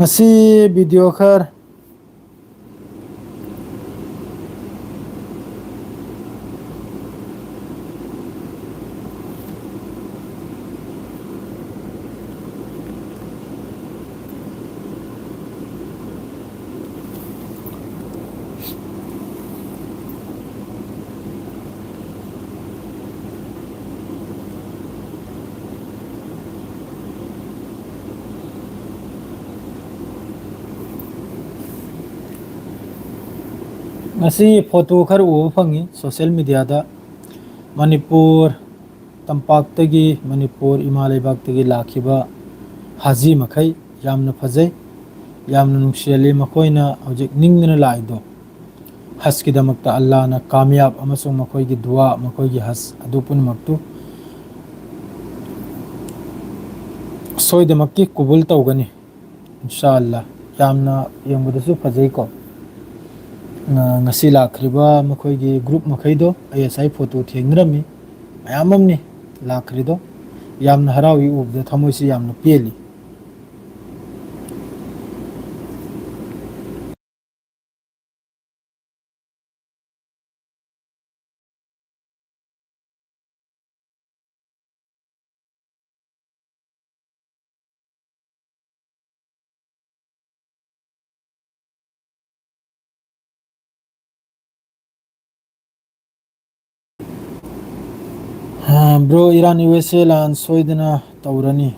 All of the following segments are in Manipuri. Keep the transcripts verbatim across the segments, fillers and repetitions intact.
ꯉꯁꯤ ꯚꯤꯗꯤꯑꯣ ꯈꯔ ꯉꯁꯤ ꯐꯣꯇꯣ ꯈꯔ ꯎꯕ ꯐꯪꯉꯤ ꯁꯣꯁꯤꯌꯦꯜ ꯃꯦꯗꯤꯌꯥꯗ꯫ ꯃꯅꯤꯄꯨꯔ ꯇꯝꯄꯥꯛꯇꯒꯤ, ꯃꯅꯤꯄꯨꯔ ꯏꯃꯥ ꯂꯩꯕꯥꯛꯇꯒꯤ ꯂꯥꯛꯈꯤꯕ ꯍꯥꯖꯤ ꯃꯈꯩ ꯌꯥꯝꯅ ꯐꯖꯩ, ꯌꯥꯝꯅ ꯅꯨꯡꯁꯤꯍꯜꯂꯤ꯫ ꯃꯈꯣꯏꯅ ꯍꯧꯖꯤꯛ ꯅꯤꯡꯗꯅ ꯂꯥꯛꯏꯗꯣ ꯍꯖꯀꯤꯗꯃꯛꯇ ꯑꯜꯂꯥꯅ ꯀꯥꯃꯤꯌꯥꯕ ꯑꯃꯁꯨꯡ ꯃꯈꯣꯏꯒꯤ ꯗꯨꯋꯥ, ꯃꯈꯣꯏꯒꯤ ꯍꯖ ꯑꯗꯨ ꯄꯨꯝꯅꯃꯛꯇꯨ ꯁꯣꯏꯗꯃꯛꯀꯤ ꯀꯨꯕꯨꯜ ꯇꯧꯒꯅꯤ꯫ ꯏꯟꯁꯥ ꯑꯜꯂꯥ꯫ ꯌꯥꯝꯅ ꯌꯦꯡꯕꯗꯁꯨ ꯐꯖꯩꯀꯣ꯫ ꯉ-, ꯉꯁꯤ ꯂꯥꯛꯈ꯭ꯔꯤꯕ ꯃꯈꯣꯏꯒꯤ ꯒ꯭ꯔꯨꯞ ꯃꯈꯩꯗꯣ ꯑꯩ ꯉꯁꯥꯏ ꯐꯣꯇꯣ ꯊꯦꯡꯅꯔꯝꯃꯤ꯫ ꯃꯌꯥꯝ ꯑꯃꯅꯤ ꯂꯥꯛꯈ꯭ꯔꯤꯗꯣ꯫ ꯌꯥꯝꯅ ꯍꯔꯥꯎꯏ ꯎꯕꯗ, ꯊꯃꯣꯏꯁꯤ ꯌꯥꯝꯅ ꯄꯦꯜꯂꯤ꯫ ꯕ꯭ꯔꯣ, ꯏꯔꯥꯟ ꯌꯨ ꯑꯦꯁ ꯑꯦ ꯂꯥꯟ ꯁꯣꯏꯗꯅ ꯇꯧꯔꯅꯤ꯫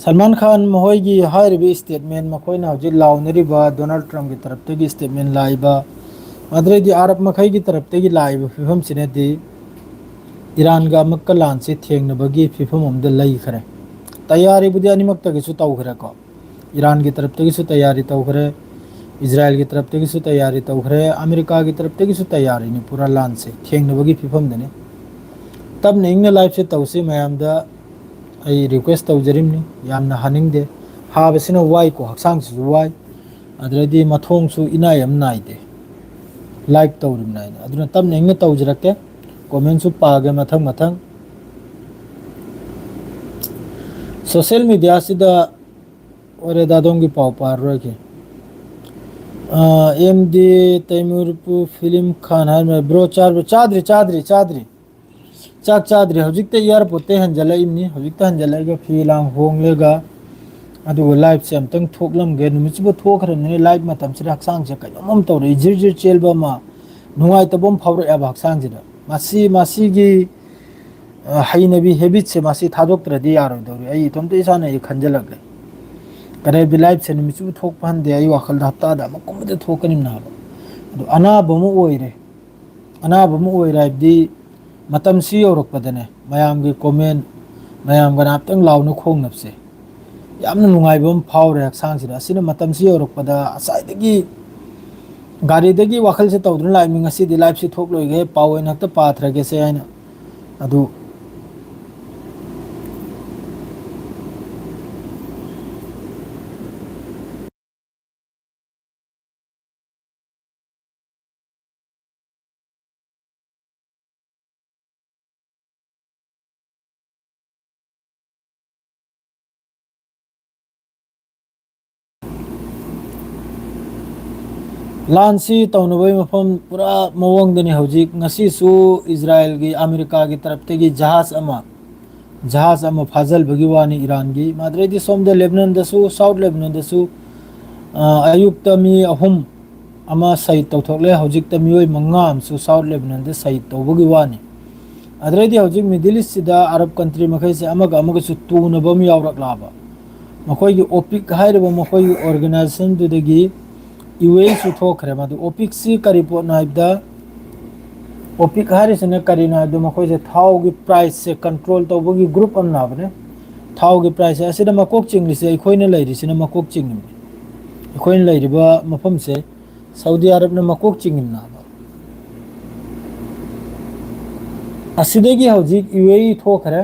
ꯁꯜꯃꯥꯟ ꯈꯥꯟ ꯃꯈꯣꯏꯒꯤ ꯍꯥꯏꯔꯤꯕ ꯏꯁꯇꯦꯠꯃꯦꯟ, ꯃꯈꯣꯏꯅ ꯍꯧꯖꯤꯛ ꯂꯥꯎꯅꯔꯤꯕ ꯗꯣꯅꯥꯜꯗ ꯇ꯭ꯔꯝꯞꯀꯤ ꯇꯔꯞꯇꯒꯤ ꯏꯁꯇꯦꯠꯃꯦꯟ ꯂꯥꯛꯏꯕ, ꯑꯗꯨꯗꯩꯗꯤ ꯑꯔꯕ ꯃꯈꯩꯒꯤ ꯇꯔꯞꯇꯒꯤ ꯂꯥꯛꯏꯕ ꯐꯤꯕꯝꯁꯤꯅꯗꯤ ꯏꯔꯥꯟꯒ ꯑꯃꯛꯀ ꯂꯥꯟꯁꯤ ꯊꯦꯡꯅꯕꯒꯤ ꯐꯤꯕꯝ ꯑꯃꯗ ꯂꯩꯈ꯭ꯔꯦ꯫ ꯇꯌꯥꯔꯤꯕꯨꯗꯤ ꯑꯅꯤꯃꯛꯇꯒꯤꯁꯨ ꯇꯧꯈ꯭ꯔꯦꯀꯣ꯫ ꯏꯔꯥꯟꯒꯤ ꯇꯔꯞꯇꯒꯤꯁꯨ ꯇꯌꯥꯔꯤ ꯇꯧꯈ꯭ꯔꯦ, ꯏꯖꯔꯥꯏꯜꯒꯤ ꯇꯔꯞꯇꯒꯤꯁꯨ ꯇꯌꯥꯔꯤ ꯇꯧꯈ꯭ꯔꯦ, ꯑꯃꯦꯔꯤꯀꯥꯒꯤ ꯇꯔꯞꯇꯒꯤꯁꯨ ꯇꯌꯥꯔꯤꯅꯤ꯫ ꯄꯨꯔꯥ ꯂꯥꯟꯁꯦ ꯊꯦꯡꯅꯕꯒꯤ ꯐꯤꯕꯝꯗꯅꯤ꯫ ꯇꯞꯅ ꯏꯪꯅ ꯂꯥꯏꯐꯁꯦ ꯇꯧꯁꯤ ꯃꯌꯥꯝꯗ ꯑꯩ ꯔꯤꯀ꯭ꯋꯦꯁ ꯇꯧꯖꯔꯤꯕꯅꯤ꯫ ꯌꯥꯝꯅ ꯍꯥꯅꯤꯡꯗꯦ꯫ ꯍꯥꯕꯁꯤꯅ ꯋꯥꯏꯀꯣ, ꯍꯛꯆꯥꯡꯁꯤꯁꯨ ꯋꯥꯏ, ꯑꯗꯨꯗꯩꯗꯤ ꯃꯊꯣꯡꯁꯨ ꯏꯅꯥꯏ ꯑꯃ ꯅꯥꯏꯗꯦ꯫ ꯂꯥꯏꯚ ꯇꯧꯔꯤꯕꯅꯤ ꯍꯥꯏꯅ꯫ ꯑꯗꯨꯅ ꯇꯞꯅ ꯏꯪꯅ ꯇꯧꯖꯔꯛꯀꯦ꯫ ꯀꯣꯃꯦꯟꯁꯨ ꯄꯥꯒꯦ ꯃꯊꯪ ꯃꯊꯪ꯫ ꯁꯣꯁꯤꯌꯦꯜ ꯃꯦꯗꯤꯌꯥꯁꯤꯗ ꯑꯣꯏꯔꯦꯗ, ꯑꯗꯣꯝꯒꯤ ꯄꯥꯎ ꯄꯥꯔꯔꯣꯏꯒꯦ꯫ ꯑꯦꯝ ꯗꯤ ꯇꯩꯃꯨꯔꯄꯨ ꯐꯤꯂꯝ ꯈꯥꯟ ꯍꯥꯏꯔꯝꯃꯦ꯫ ꯕ꯭ꯔꯣ, ꯆꯥꯔꯕ? ꯆꯥꯗ꯭ꯔꯤ, ꯆꯥꯗ꯭ꯔꯤ, ꯆꯥꯗ꯭ꯔꯤ꯫ ꯆꯥꯛ ꯆꯥꯗ꯭ꯔꯤ꯫ ꯍꯧꯖꯤꯛꯇ ꯑꯦꯌꯥꯔꯄꯣꯔꯠꯇꯩ ꯍꯟꯖꯜꯂꯛꯏꯕꯅꯤ꯫ ꯍꯧꯖꯤꯛꯇ ꯍꯟꯖꯜꯂꯛꯑꯒ ꯐꯤ ꯂꯥꯡ ꯍꯣꯡꯂꯒ, ꯑꯗꯨꯒ ꯂꯥꯏꯞꯁꯦ ꯑꯝꯇꯪ ꯊꯣꯛꯂꯝꯒꯦ꯫ ꯅꯨꯃꯤꯠꯁꯤꯕꯨ ꯊꯣꯛꯈ꯭ꯔꯕꯅꯤꯅ, ꯂꯥꯏꯞ ꯃꯇꯝꯁꯤꯗ ꯍꯛꯆꯥꯡꯁꯦ ꯀꯩꯅꯣꯝ ꯑꯃ ꯇꯧꯔꯛꯏ꯫ ꯖꯤꯔ ꯖꯤꯔ ꯆꯦꯟꯕ ꯑꯃ, ꯅꯨꯡꯉꯥꯏꯇꯕ ꯑꯃ ꯐꯥꯎꯔꯛꯑꯦꯕ ꯍꯛꯆꯥꯡꯁꯤꯗ꯫ ꯃꯁꯤ, ꯃꯁꯤꯒꯤ, ꯑ, ꯍꯩꯅꯕꯤ, ꯍꯦꯕꯤꯠꯁꯦ ꯃꯁꯤ ꯊꯥꯗꯣꯛꯇ꯭ꯔꯗꯤ ꯌꯥꯔꯣꯏꯗꯧꯔꯤ꯫ ꯑꯩ ꯏꯇꯣꯝꯇ ꯏꯁꯥꯅ ꯑꯩ ꯈꯟꯖꯜꯂꯛꯂꯦ꯫ ꯀꯔꯦꯕꯤ ꯂꯥꯏꯞꯁꯦ ꯅꯨꯃꯤꯠꯁꯤꯕꯨ ꯊꯣꯛꯄ ꯍꯟꯗꯦ꯫ ꯑꯩ ꯋꯥꯈꯜꯗ ꯍꯞꯇꯥꯗ ꯑꯃꯨꯛꯀꯨꯝꯕꯗꯤ ꯊꯣꯛꯀꯅꯤꯅ ꯍꯥꯏꯕ꯫ ꯑꯗꯣ ꯑꯅꯥꯕ ꯑꯃ ꯑꯣꯏꯔꯦ꯫ ꯑꯅꯥꯕ ꯑꯃ ꯑꯣꯏꯔꯦ ꯍꯥꯏꯕꯗꯤ, ꯃꯇꯝꯁꯤ ꯌꯧꯔꯛꯄꯗꯅꯦ, ꯃꯌꯥꯝꯒꯤ ꯀꯣꯃꯦꯟ, ꯃꯌꯥꯝꯒ ꯉꯥꯏꯍꯥꯛꯇꯪ ꯂꯥꯎꯅ ꯈꯣꯡꯅꯕꯁꯦ ꯌꯥꯝꯅ ꯅꯨꯡꯉꯥꯏꯕ ꯑꯃ ꯐꯥꯎꯔꯦ ꯍꯛꯆꯥꯡꯁꯤꯗ꯫ ꯑꯁꯤꯅ ꯃꯇꯝꯁꯤ ꯌꯧꯔꯛꯄꯗ ꯉꯁꯥꯏꯗꯒꯤ ꯒꯥꯔꯤꯗꯒꯤ ꯋꯥꯈꯜꯁꯦ ꯇꯧꯗꯨꯅ ꯂꯥꯛꯏꯃꯤ, ꯉꯁꯤꯗꯤ ꯂꯥꯏꯞꯁꯤ ꯊꯣꯛꯂꯣꯏꯒꯦ, ꯄꯥꯎ ꯑꯣꯏꯅ ꯍꯦꯛꯇ ꯄꯥꯊꯔꯒꯦꯁꯦ ꯍꯥꯏꯅ꯫ ꯑꯗꯨ ꯂꯥꯟꯁꯤ ꯇꯧꯅꯕꯒꯤ ꯃꯐꯝ ꯄꯨꯔꯥ ꯃꯑꯣꯡꯗꯅꯤ ꯍꯧꯖꯤꯛ꯫ ꯉꯁꯤꯁꯨ ꯏꯖꯔꯥꯌꯦꯜꯒꯤ, ꯑꯃꯦꯔꯤꯀꯥꯒꯤ ꯇꯔꯞꯇꯒꯤ ꯖꯍꯥꯖ ꯑꯃ, ꯖꯍꯥꯖ ꯑꯃ ꯐꯥꯖꯤꯜꯕꯒꯤ ꯋꯥꯅꯤ ꯏꯔꯥꯟꯒꯤ꯫ ꯑꯗꯨꯗꯩꯗꯤ ꯁꯣꯝꯗ ꯂꯦꯕꯅꯟꯗꯁꯨ, ꯁꯥꯎꯠ ꯂꯦꯕꯅꯟꯗꯁꯨ, ꯑ, ꯑꯌꯨꯛꯇ ꯃꯤ ꯑꯍꯨꯝ ꯑꯃ ꯁꯍꯤꯗ ꯇꯧꯊꯣꯛꯂꯦ꯫ ꯍꯧꯖꯤꯛꯇ ꯃꯤꯑꯣꯏ ꯃꯉꯥ ꯑꯃꯁꯨ ꯁꯥꯎꯠ ꯂꯦꯕꯅꯟꯗ ꯁꯍꯤꯗ ꯇꯧꯕꯒꯤ ꯋꯥꯅꯤ꯫ ꯑꯗꯨꯗꯩꯗꯤ ꯍꯧꯖꯤꯛ ꯃꯤꯗꯜ ꯏꯁꯁꯤꯗ ꯑꯔꯕ ꯀꯟꯇ꯭ꯔꯤ ꯃꯈꯩꯁꯦ ꯑꯃꯒ ꯑꯃꯒꯁꯨ ꯇꯨꯅꯕ ꯑꯃ ꯌꯥꯎꯔꯛꯂꯛꯑꯕ꯫ ꯃꯈꯣꯏꯒꯤ ꯑꯣꯄꯤꯛ ꯍꯥꯏꯔꯤꯕ ꯃꯈꯣꯏꯒꯤ ꯑꯣꯔꯒꯅꯥꯏꯖꯦꯁꯟꯗꯨꯗꯒꯤ ꯌꯨ ꯑꯦ ꯏꯁꯨ ꯊꯣꯛꯈ꯭ꯔꯦ꯫ ꯃꯗꯨ ꯑꯣꯄꯤꯛꯁꯤ ꯀꯔꯤ ꯄꯣꯠꯅꯣ ꯍꯥꯏꯕꯗ, ꯑꯣꯄꯤꯛ ꯍꯥꯏꯔꯤꯁꯤꯅ ꯀꯔꯤꯅꯣ ꯍꯥꯏꯕꯗ, ꯃꯈꯣꯏꯁꯦ ꯊꯥꯎꯒꯤ ꯄ꯭ꯔꯥꯏꯁꯁꯦ ꯀꯟꯇ꯭ꯔꯣꯜ ꯇꯧꯕꯒꯤ ꯒ꯭ꯔꯨꯞ ꯑꯃꯅꯕꯅꯦ꯫ ꯊꯥꯎꯒꯤ ꯄ꯭ꯔꯥꯏꯁꯁꯦ, ꯑꯁꯤꯗ ꯃꯀꯣꯛ ꯆꯤꯡꯂꯤꯁꯦ, ꯑꯩꯈꯣꯏꯅ ꯂꯩꯔꯤꯁꯤꯅ ꯃꯀꯣꯛ ꯆꯤꯡꯉꯤꯕꯅꯤ꯫ ꯑꯩꯈꯣꯏꯅ ꯂꯩꯔꯤꯕ ꯃꯐꯝꯁꯦ ꯁꯥꯎꯗꯤ ꯑꯔꯕꯅ ꯃꯀꯣꯛ ꯆꯤꯡꯉꯤꯕꯅꯦꯕ꯫ ꯑꯁꯤꯗꯒꯤ ꯍꯧꯖꯤꯛ ꯌꯨ ꯑꯦ ꯏ ꯊꯣꯛꯈ꯭ꯔꯦ꯫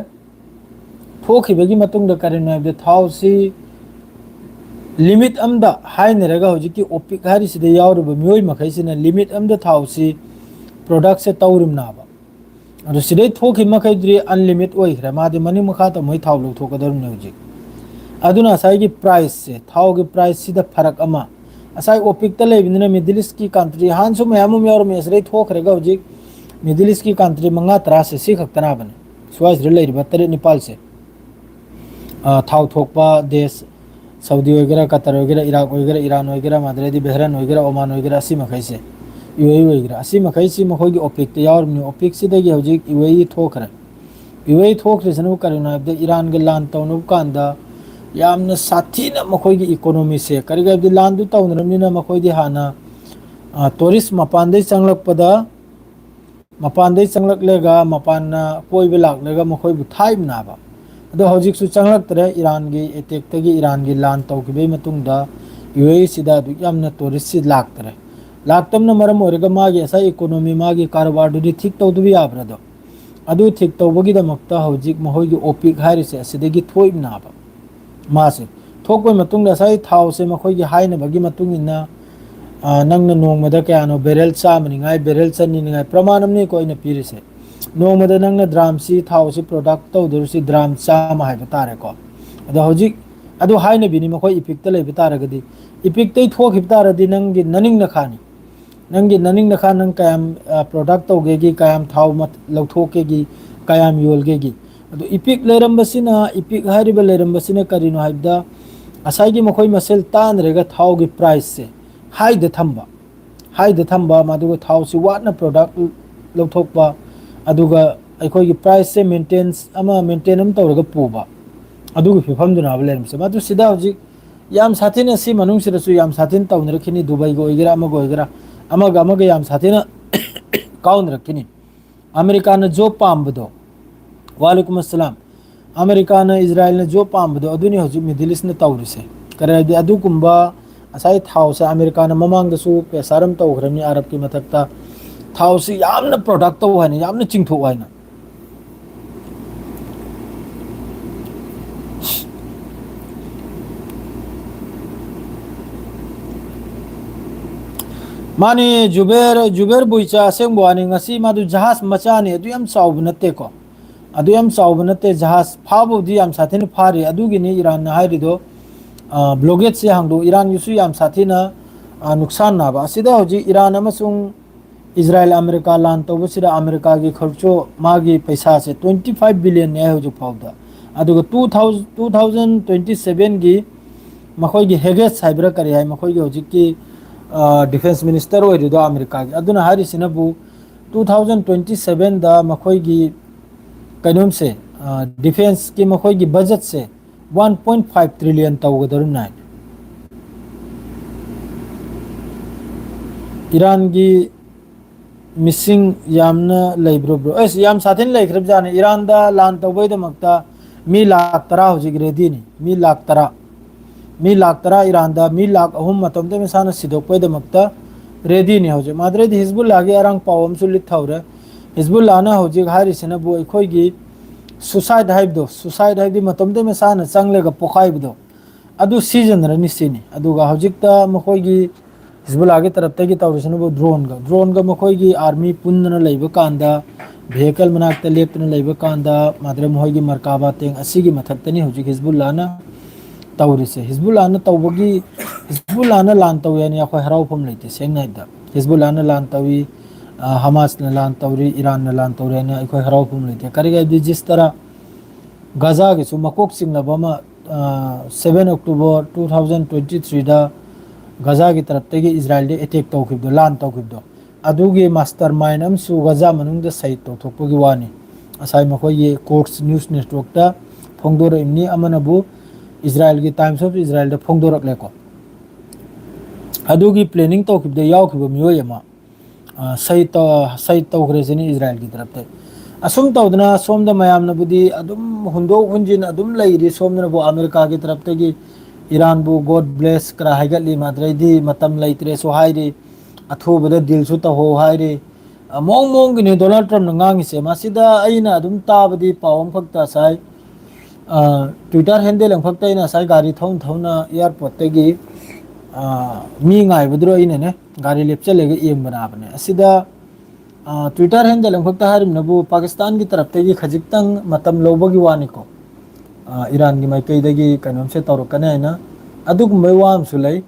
ꯊꯣꯛꯈꯤꯕꯒꯤ ꯃꯇꯨꯡꯗ ꯀꯔꯤꯅꯣ ꯍꯥꯏꯕꯗ, ꯊꯥꯎꯁꯤ ꯂꯤꯃꯤꯠ ꯑꯃꯗ ꯍꯥꯏꯅꯔꯒ, ꯍꯧꯖꯤꯛꯀꯤ ꯑꯣꯄꯤꯛ ꯍꯥꯏꯔꯤꯁꯤꯗ ꯌꯥꯎꯔꯤꯕ ꯃꯤꯑꯣꯏ ꯃꯈꯩꯁꯤꯅ ꯂꯤꯃꯤꯠ ꯑꯃꯗ ꯊꯥꯎꯁꯤ ꯄ꯭ꯔꯣꯗꯛꯁꯦ ꯇꯧꯔꯤꯕꯅꯦꯕ꯫ ꯑꯗꯨ ꯁꯤꯗꯩ ꯊꯣꯛꯈꯤꯕ ꯃꯈꯩꯗꯨꯗꯤ ꯑꯟꯂꯤꯃꯤꯠ ꯑꯣꯏꯈ꯭ꯔꯦ꯫ ꯃꯥꯗꯤ ꯃꯅꯤꯡ ꯃꯈꯥ ꯇꯝꯃꯣꯏ ꯊꯥꯎ ꯂꯧꯊꯣꯛꯀꯗꯧꯔꯤꯕꯅꯦ ꯍꯧꯖꯤꯛ꯫ ꯑꯗꯨꯅ ꯉꯁꯥꯏꯒꯤ priceꯁꯦ, ꯊꯥꯎꯒꯤ priceꯁꯤꯗ ꯐꯔꯛ ꯑꯃ, ꯉꯁꯥꯏ OPECꯇ ꯂꯩꯕꯅꯤꯅ Middle Eastꯀꯤ country ꯍꯥꯟꯅꯁꯨ ꯃꯌꯥꯝ ꯑꯃ ꯌꯥꯎꯔꯝꯃꯤ, ꯑꯁꯤꯗꯩ ꯊꯣꯛꯈ꯭ꯔꯒ ꯍꯧꯖꯤꯛ Middle Eastꯀꯤ country ꯃꯉꯥ ꯇꯔꯥꯁꯦ ꯁꯤ ꯈꯛꯇꯅꯕꯅꯤ, ꯁ꯭ꯋꯥꯏꯁꯤꯗ ꯂꯩꯔꯤꯕ ꯇꯔꯦꯠ ꯅꯤꯄꯥꯜꯁꯦ꯫ ꯑ, ꯊꯥꯎ ꯊꯣꯛꯄ ꯗꯦꯁ, ꯁꯥꯎꯗꯤ ꯑꯣꯏꯒꯦꯔꯥ, ꯀꯇꯔ ꯑꯣꯏꯒꯦꯔꯥ, ꯏꯔꯥꯛ ꯑꯣꯏꯒꯦꯔꯥ, ꯏꯔꯥꯟ ꯑꯣꯏꯒꯦꯔꯥ, ꯑꯗꯩꯗꯤ ꯕꯍꯔꯦꯟ ꯑꯣꯏꯒꯦꯔꯥ, ꯑꯣꯃꯥꯟ ꯑꯣꯏꯒꯦꯔꯥ, ꯑꯁꯤ ꯃꯈꯩꯁꯦ, UAE ꯑꯣꯏꯒꯦꯔꯥ, ꯑꯁꯤ ꯃꯈꯩꯁꯤ ꯃꯈꯣꯏꯒꯤ OPECꯇ ꯌꯥꯎꯔꯤꯕꯅꯤ꯫ OPECꯁꯤꯗꯒꯤ ꯍꯧꯖꯤꯛ UAE ꯊꯣꯛꯈ꯭ꯔꯦ꯫ UAE ꯊꯣꯛꯈ꯭ꯔꯤꯁꯤꯅꯕꯨ ꯀꯔꯤꯅꯣ ꯍꯥꯏꯕꯗ, ꯏꯔꯥꯟꯒ ꯂꯥꯟ ꯇꯧꯅꯕ ꯀꯥꯟꯗ ꯌꯥꯝꯅ ꯁꯥꯊꯤꯅ ꯃꯈꯣꯏꯒꯤ economyꯁꯦ, ꯀꯔꯤꯒꯤ ꯍꯥꯏꯕꯗꯤ ꯂꯥꯟꯗꯨ ꯇꯧꯅꯔꯕꯅꯤꯅ ꯃꯈꯣꯏꯗꯤ ꯍꯥꯟꯅ, ꯑ, tourist ꯃꯄꯥꯟꯗꯩ ꯆꯪꯂꯛꯄꯗ, ꯃꯄꯥꯟꯗꯩ ꯆꯪꯂꯛꯂꯒ ꯃꯄꯥꯟꯅ ꯀꯣꯏꯕ ꯂꯥꯛꯂꯒ ꯃꯈꯣꯏꯕꯨ ꯊꯥꯏꯕꯅꯥꯕ꯫ ꯑꯗꯣ ꯍꯧꯖꯤꯛꯁꯨ ꯆꯪꯂꯛꯇ꯭ꯔꯦ, ꯏꯔꯥꯟꯒꯤ attackꯇꯒꯤ, ꯏꯔꯥꯟꯒꯤ ꯂꯥꯟ ꯇꯧꯈꯤꯕꯒꯤ ꯃꯇꯨꯡꯗ UAEꯁꯤꯗ ꯑꯗꯨꯛ ꯌꯥꯝꯅ touristꯁꯤ ꯂꯥꯛꯇ꯭ꯔꯦ꯫ ꯂꯥꯛꯇꯕꯅ ꯃꯔꯝ ꯑꯣꯏꯔꯒ ꯃꯥꯒꯤ ꯉꯁꯥꯏ economy, ꯃꯥꯒꯤ ꯀꯔꯕꯥꯔꯗꯨꯗꯤ ꯊꯤꯛ ꯇꯧꯗꯕ ꯌꯥꯕ꯭ꯔꯥ? ꯑꯗꯣ ꯑꯗꯨ ꯊꯤꯛ ꯇꯧꯕꯒꯤꯗꯃꯛꯇ ꯍꯧꯖꯤꯛ ꯃꯈꯣꯏꯒꯤ OPEC ꯍꯥꯏꯔꯤꯁꯦ ꯑꯁꯤꯗꯒꯤ ꯊꯣꯛꯏꯕꯅꯥꯕ꯫ ꯃꯥꯁꯦ ꯊꯣꯛꯄꯒꯤ ꯃꯇꯨꯡꯗ ꯉꯁꯥꯏ ꯊꯥꯎꯁꯦ ꯃꯈꯣꯏꯒꯤ ꯍꯥꯏꯅꯕꯒꯤ ꯃꯇꯨꯡ ꯏꯟꯅ, ꯑ, ꯅꯪꯅ ꯅꯣꯡꯃꯗ ꯀꯌꯥꯅꯣ, barrel ꯆꯥꯝꯃꯅꯤꯉꯥꯏ, barrel ꯆꯅꯤꯅꯤꯉꯥꯏ, ꯄ꯭ꯔꯃꯥꯟ ꯑꯃꯅꯤꯀꯣ ꯑꯩꯅ ꯄꯤꯔꯤꯁꯦ꯫ ꯅꯣꯡꯃꯗ ꯅꯪꯅ dramꯁꯤ, ꯊꯥꯎꯁꯤ product ꯇꯧꯗꯧꯔꯤꯁꯤ dram ꯆꯥꯝꯃ ꯍꯥꯏꯕ ꯇꯥꯔꯦꯀꯣ꯫ ꯑꯗꯣ ꯍꯧꯖꯤꯛ ꯑꯗꯨ ꯍꯥꯏꯅꯕꯤꯅꯤ, ꯃꯈꯣꯏ OPECꯇ ꯂꯩꯕ ꯇꯥꯔꯒꯗꯤ, OPECꯇꯩ ꯊꯣꯛꯈꯤꯕ ꯇꯥꯔꯗꯤ ꯅꯪꯒꯤ ꯅꯅꯤꯡ ꯅꯈꯥꯅꯤ꯫ ꯅꯪꯒꯤ ꯅꯅꯤꯡ ꯅꯈꯥ, ꯅꯪ ꯀꯌꯥꯝ, ꯑ, product ꯇꯧꯒꯦꯒꯤ, ꯀꯌꯥꯝ ꯊꯥꯎ ꯃꯠ-, ꯂꯧꯊꯣꯛꯀꯦꯒꯤ, ꯀꯌꯥꯝ ꯌꯣꯜꯒꯦꯒꯤ꯫ ꯑꯗꯨ OPEC ꯂꯩꯔꯝꯕꯁꯤꯅ, OPEC ꯍꯥꯏꯔꯤꯕ ꯂꯩꯔꯝꯕꯁꯤꯅ ꯀꯔꯤꯅꯣ ꯍꯥꯏꯕꯗ, ꯉꯁꯥꯏꯒꯤ ꯃꯈꯣꯏ ꯃꯁꯦꯜ ꯇꯥꯟꯅꯔꯒ ꯊꯥꯎꯒꯤ priceꯁꯦ highꯗ ꯊꯝꯕ, highꯗ ꯊꯝꯕ, ꯃꯗꯨꯒ ꯊꯥꯎꯁꯤ ꯋꯥꯠꯅ product ꯂꯧꯊꯣꯛꯄ, ꯑꯗꯨꯒ ꯑꯩꯈꯣꯏꯒꯤ priceꯁꯦ maintain ꯑꯃ, maintain ꯑꯃ ꯇꯧꯔꯒ ꯄꯨꯕ, ꯑꯗꯨꯒꯤ ꯐꯤꯕꯝꯗꯨꯅꯦꯕ ꯂꯩꯔꯝꯃꯤꯁꯦ꯫ ꯃꯗꯨ ꯁꯤꯗ ꯍꯧꯖꯤꯛ ꯌꯥꯝ ꯁꯥꯊꯤꯅ, ꯁꯤ ꯃꯅꯨꯡꯁꯤꯗꯁꯨ ꯌꯥꯝ ꯁꯥꯊꯤꯅ ꯇꯧꯅꯔꯛꯈꯤꯅꯤ, ꯗꯨꯕꯩꯒ ꯑꯣꯏꯒꯦꯔꯥ, ꯑꯃꯒ ꯑꯣꯏꯒꯦꯔꯥ, ꯑꯃꯒ ꯑꯃꯒ ꯌꯥꯝ ꯁꯥꯊꯤꯅ ꯀꯥꯎꯅꯔꯛꯈꯤꯅꯤ꯫ ꯑꯃꯦꯔꯤꯀꯥꯅ job ꯄꯥꯝꯕꯗꯣ, ꯋꯥꯂꯩꯀꯨꯝ ꯑꯁꯂꯥꯝ, ꯑꯃꯦꯔꯤꯀꯥꯅ ꯏꯖꯔꯥꯏꯜꯅ job ꯄꯥꯝꯕꯗꯣ, ꯑꯗꯨꯅꯤ ꯍꯧꯖꯤꯛ Middle Eastꯅ ꯇꯧꯔꯤꯁꯦ꯫ ꯀꯔꯤ ꯍꯥꯏꯗꯤ, ꯑꯗꯨꯒꯨꯝꯕ ꯉꯁꯥꯏ ꯊꯥꯎꯁꯦ ꯑꯃꯦꯔꯤꯀꯥꯅ ꯃꯃꯥꯡꯗꯁꯨ pressure ꯑꯃ ꯇꯧꯈ꯭ꯔꯕꯅꯤ ꯑꯔꯕꯀꯤ ꯃꯊꯛꯇ, ꯊꯥꯎꯁꯤ ꯌꯥꯝꯅ product ꯇꯧ ꯍꯥꯏꯅ, ꯌꯥꯝꯅ ꯆꯤꯡꯊꯣꯛ ꯍꯥꯏꯅ꯫ ꯃꯥꯅꯤ, ꯖꯨꯕꯦꯔ, ꯖꯨꯕꯦꯔ ꯕꯨꯏꯆꯥ, ꯑꯁꯦꯡꯕ ꯋꯥꯅꯤ, ꯉꯁꯤ ꯃꯥꯗꯨ ꯖꯍꯥꯖ ꯃꯆꯥꯅꯤ, ꯑꯗꯨ ꯌꯥꯝ ꯆꯥꯎꯕ ꯅꯠꯇꯦꯀꯣ꯫ ꯑꯗꯨ ꯌꯥꯝ ꯆꯥꯎꯕ ꯅꯠꯇꯦ, ꯖꯍꯥꯖ ꯐꯥꯕꯕꯨꯗꯤ ꯌꯥꯝ ꯁꯥꯊꯤꯅ ꯐꯥꯔꯤ꯫ ꯑꯗꯨꯒꯤꯅꯤ ꯏꯔꯥꯟꯅ ꯍꯥꯏꯔꯤꯗꯣ, ꯑ, blockade ꯁꯦ ꯍꯥꯡꯗꯣꯛ-, ꯏꯔꯥꯟꯒꯤꯁꯨ ꯌꯥꯝ ꯁꯥꯊꯤꯅ, ꯑ, ꯅꯨꯛꯁꯥꯟ ꯅꯥꯕ꯫ ꯑꯁꯤꯗ ꯍꯧꯖꯤꯛ ꯏꯔꯥꯟ ꯑꯃꯁꯨꯡ ꯏꯖꯔꯥꯏꯜ ꯑꯃꯦꯔꯤꯀꯥ ꯂꯥꯟ ꯇꯧꯕꯁꯤꯗ ꯑꯃꯦꯔꯤꯀꯥꯒꯤ ꯈꯔꯆꯣ, ꯃꯥꯒꯤ ꯄꯩꯁꯥꯁꯦ twenty five billion ꯅꯦ ꯍꯧꯖꯤꯛ ꯐꯥꯎꯗ꯫ ꯑꯗꯨꯒ two thousand, two thousand twenty seven ꯒꯤ ꯃꯈꯣꯏꯒꯤ ꯍꯦꯒꯦꯁ ꯍꯥꯏꯕ꯭ꯔꯥ ꯀꯔꯤ ꯍꯥꯏ, ꯃꯈꯣꯏꯒꯤ ꯍꯧꯖꯤꯛꯀꯤ, ꯑ, defence minister ꯑꯣꯏꯔꯤꯗꯣ ꯑꯃꯦꯔꯤꯀꯥꯒꯤ, ꯑꯗꯨꯅ ꯍꯥꯏꯔꯤꯁꯤꯅꯕꯨ two thousand twenty seven ꯗ ꯃꯈꯣꯏꯒꯤ ꯀꯩꯅꯣꯝꯁꯦ, ꯑ, defence ꯀꯤ ꯃꯈꯣꯏꯒꯤ budget ꯁꯦ one point five trillion ꯇꯧꯒꯗꯧꯔꯤꯕꯅꯤ ꯍꯥꯏ꯫ ꯏꯔꯥꯟꯒꯤ ꯃꯤꯁꯤꯡ ꯌꯥꯝꯅ ꯂꯩꯕ꯭ꯔꯣ, ꯕ꯭ꯔꯣ? ꯑꯁ, ꯌꯥꯝ ꯁꯥꯊꯤꯅ ꯂꯩꯈ꯭ꯔꯕꯖꯥꯠꯅꯤ꯫ ꯏꯔꯥꯟꯗ ꯂꯥꯟ ꯇꯧꯕꯩꯗꯃꯛꯇ ꯃꯤ ꯂꯥꯈ ꯇꯔꯥ ꯍꯧꯖꯤꯛ ready ꯅꯤ꯫ ꯃꯤ ꯂꯥꯈ ꯇꯔꯥ꯫ ꯃꯤ ꯂꯥꯈ ꯇꯔꯥ ꯏꯔꯥꯟꯗ, ꯃꯤ ꯂꯥꯈ ꯑꯍꯨꯝ ꯃꯇꯣꯝꯇ ꯃꯁꯥꯅ ꯁꯤꯗꯣꯛꯄꯩꯗꯃꯛꯇ ready ꯅꯤ ꯍꯧꯖꯤꯛ꯫ ꯃꯥꯗ꯭ꯔꯦꯗꯤ ꯍꯤꯖꯕꯨꯜꯂꯥꯒꯤ ꯑꯔꯥꯡ ꯄꯥꯎ ꯑꯃꯁꯨ ꯂꯤꯠꯊꯍꯧꯔꯦ꯫ ꯍꯤꯖꯕꯨꯜꯂꯥꯅ ꯍꯧꯖꯤꯛ ꯍꯥꯏꯔꯤꯁꯤꯅꯕꯨ ꯑꯩꯈꯣꯏꯒꯤ suicide ꯍꯥꯏꯕꯗꯣ, suicide ꯍꯥꯏꯕꯗꯤ ꯃꯇꯣꯝꯇ ꯃꯁꯥꯅ ꯆꯪꯂꯒ ꯄꯣꯈꯥꯏꯕꯗꯣ, ꯑꯗꯨ ꯁꯤꯖꯤꯟꯅꯔꯅꯤ ꯁꯤꯅꯤ꯫ ꯑꯗꯨꯒ ꯍꯧꯖꯤꯛꯇ ꯃꯈꯣꯏꯒꯤ ꯍꯤꯖꯕꯨꯜꯂꯥꯒꯤ ꯇꯔꯞꯇꯒꯤ ꯇꯧꯔꯤꯁꯤꯅꯕꯨ drone ꯒ, drone ꯒ ꯃꯈꯣꯏꯒꯤ army ꯄꯨꯟꯗꯅ ꯂꯩꯕ ꯀꯥꯟꯗ, vehicle ꯃꯅꯥꯛꯇ ꯂꯦꯞꯇꯨꯅ ꯂꯩꯕ ꯀꯥꯟꯗ, ꯃꯥꯗ꯭ꯔꯦ ꯃꯈꯣꯏꯒꯤ ꯃꯔꯀꯥꯕꯥ tank ꯑꯁꯤꯒꯤ ꯃꯊꯛꯇꯅꯤ ꯍꯧꯖꯤꯛ ꯍꯤꯖꯕꯨꯜꯂꯥꯅ ꯇꯧꯔꯤꯁꯦ꯫ ꯍꯤꯖꯕꯨꯜꯂꯥꯅ ꯇꯧꯕꯒꯤ, ꯍꯤꯖꯕꯨꯜꯂꯥꯅ ꯂꯥꯟ ꯇꯧꯏ ꯍꯥꯏꯅ ꯑꯩꯈꯣꯏ ꯍꯔꯥꯎꯐꯝ ꯂꯩꯇꯦ, ꯁꯦꯡꯅ ꯍꯥꯏꯕꯗ꯫ ꯍꯤꯖꯕꯨꯜꯂꯥꯅ ꯂꯥꯟ ꯇꯧꯏ, ꯑ, ꯍꯃꯥꯁꯅ ꯂꯥꯟ ꯇꯧꯔꯤ, ꯏꯔꯥꯟꯅ ꯂꯥꯟ ꯇꯧꯔꯤ ꯍꯥꯏꯅ ꯑꯩꯈꯣꯏ ꯍꯔꯥꯎꯐꯝ ꯂꯩꯇꯦ꯫ ꯀꯔꯤꯒꯤ ꯍꯥꯏꯕꯗꯤ ꯖꯤꯁ ꯇꯔꯥ ꯒꯖꯥꯒꯤꯁꯨ ꯃꯀꯣꯛ ꯆꯤꯡꯂꯕ ꯑꯃ, ꯑ, seven October two thousand twenty three ꯗ ꯒꯖꯥꯒꯤ ꯇꯔꯞꯇꯒꯤ ꯏꯖꯔꯥꯏꯜꯗ attack ꯇꯧꯈꯤꯕꯗꯣ, ꯂꯥꯟ ꯇꯧꯈꯤꯕꯗꯣ, ꯑꯗꯨꯒꯤ mastermind ꯑꯃꯁꯨ ꯒꯖꯥ ꯃꯅꯨꯡꯗ ꯁꯍꯤꯗ ꯇꯧꯊꯣꯛꯄꯒꯤ ꯋꯥꯅꯤ꯫ ꯉꯁꯥꯏ ꯃꯈꯣꯏꯒꯤ Quds news network ꯇ ꯐꯣꯡꯗꯣꯔꯛꯏꯕꯅꯤ, ꯑꯃꯅꯕꯨ ꯏꯖꯔꯥꯏꯜꯒꯤ Times of Israel ꯗ ꯐꯣꯡꯗꯣꯔꯛꯂꯦꯀꯣ꯫ ꯑꯗꯨꯒꯤ planning ꯇꯧꯈꯤꯕꯗ ꯌꯥꯎꯈꯤꯕ ꯃꯤꯑꯣꯏ ꯑꯃ, ꯑ, ꯁꯍꯤꯗ ꯇꯧ-, ꯁꯍꯤꯗ ꯇꯧꯈ꯭ꯔꯦ ꯁꯤꯅꯤ ꯏꯖꯔꯥꯏꯜꯒꯤ ꯇꯔꯞꯇ꯫ ꯑꯁꯨꯝ ꯇꯧꯗꯅ ꯁꯣꯝꯗ ꯃꯌꯥꯝꯅꯕꯨꯗꯤ ꯑꯗꯨꯝ ꯍꯨꯟꯗꯣꯛ ꯍꯨꯟꯖꯤꯟ ꯑꯗꯨꯝ ꯂꯩꯔꯤ꯫ ꯁꯣꯝꯗꯅꯕꯨ ꯑꯃꯦꯔꯤꯀꯥꯒꯤ ꯇꯔꯞꯇꯒꯤ ꯏꯔꯥꯟꯕꯨ God bless ꯈꯔ ꯍꯥꯏꯒꯠꯂꯤ, ꯃꯥꯗ꯭ꯔꯩꯗꯤ ꯃꯇꯝ ꯂꯩꯇ꯭ꯔꯦꯁꯨ ꯍꯥꯏꯔꯤ, ꯑꯊꯨꯕꯗ deal ꯁꯨ ꯇꯧꯍꯧ ꯍꯥꯏꯔꯤ꯫ ꯑ, ꯃꯑꯣꯡ ꯃꯑꯣꯡꯒꯤꯅꯤ ꯗꯣꯅꯥꯜꯗ ꯇ꯭ꯔꯝꯞꯅ ꯉꯥꯡꯉꯤꯁꯦ꯫ ꯃꯁꯤꯗ ꯑꯩꯅ ꯑꯗꯨꯝ ꯇꯥꯕꯗꯤ ꯄꯥꯎ ꯑꯃꯈꯛꯇ ꯉꯁꯥꯏ, ꯑ, Twitter handle ꯑꯃꯈꯛꯇ ꯑꯩꯅ ꯉꯁꯥꯏ ꯒꯥꯔꯤ ꯊꯧꯅ ꯊꯧꯅ airport ꯇꯒꯤ, ꯑ, ꯃꯤ ꯉꯥꯏꯕꯗꯨꯗ ꯑꯩꯅꯅꯦ ꯒꯥꯔꯤ ꯂꯦꯞꯆꯜꯂꯒ ꯌꯦꯡꯕꯅꯦ꯫ ꯑꯁꯤꯗ ꯑ, Twitter handle ꯑꯃꯈꯛꯇ ꯍꯥꯏꯔꯤꯕꯅꯕꯨ ꯄꯥꯀꯤꯁꯇꯥꯟꯒꯤ ꯇꯔꯞꯇꯒꯤ ꯈꯖꯤꯛꯇꯪ ꯃꯇꯝ ꯂꯧꯕꯒꯤ ꯋꯥꯅꯤꯀꯣ꯫ ꯑ, ꯏꯔꯥꯟꯒꯤ ꯃꯥꯏꯀꯩꯗꯒꯤ ꯀꯩꯅꯣꯝꯁꯦ ꯇꯧꯔꯛꯀꯅꯤ ꯍꯥꯏꯅ ꯑꯗꯨꯒꯨꯝꯕꯒꯤ ꯋꯥ ꯑꯃꯁꯨ ꯂꯩ꯫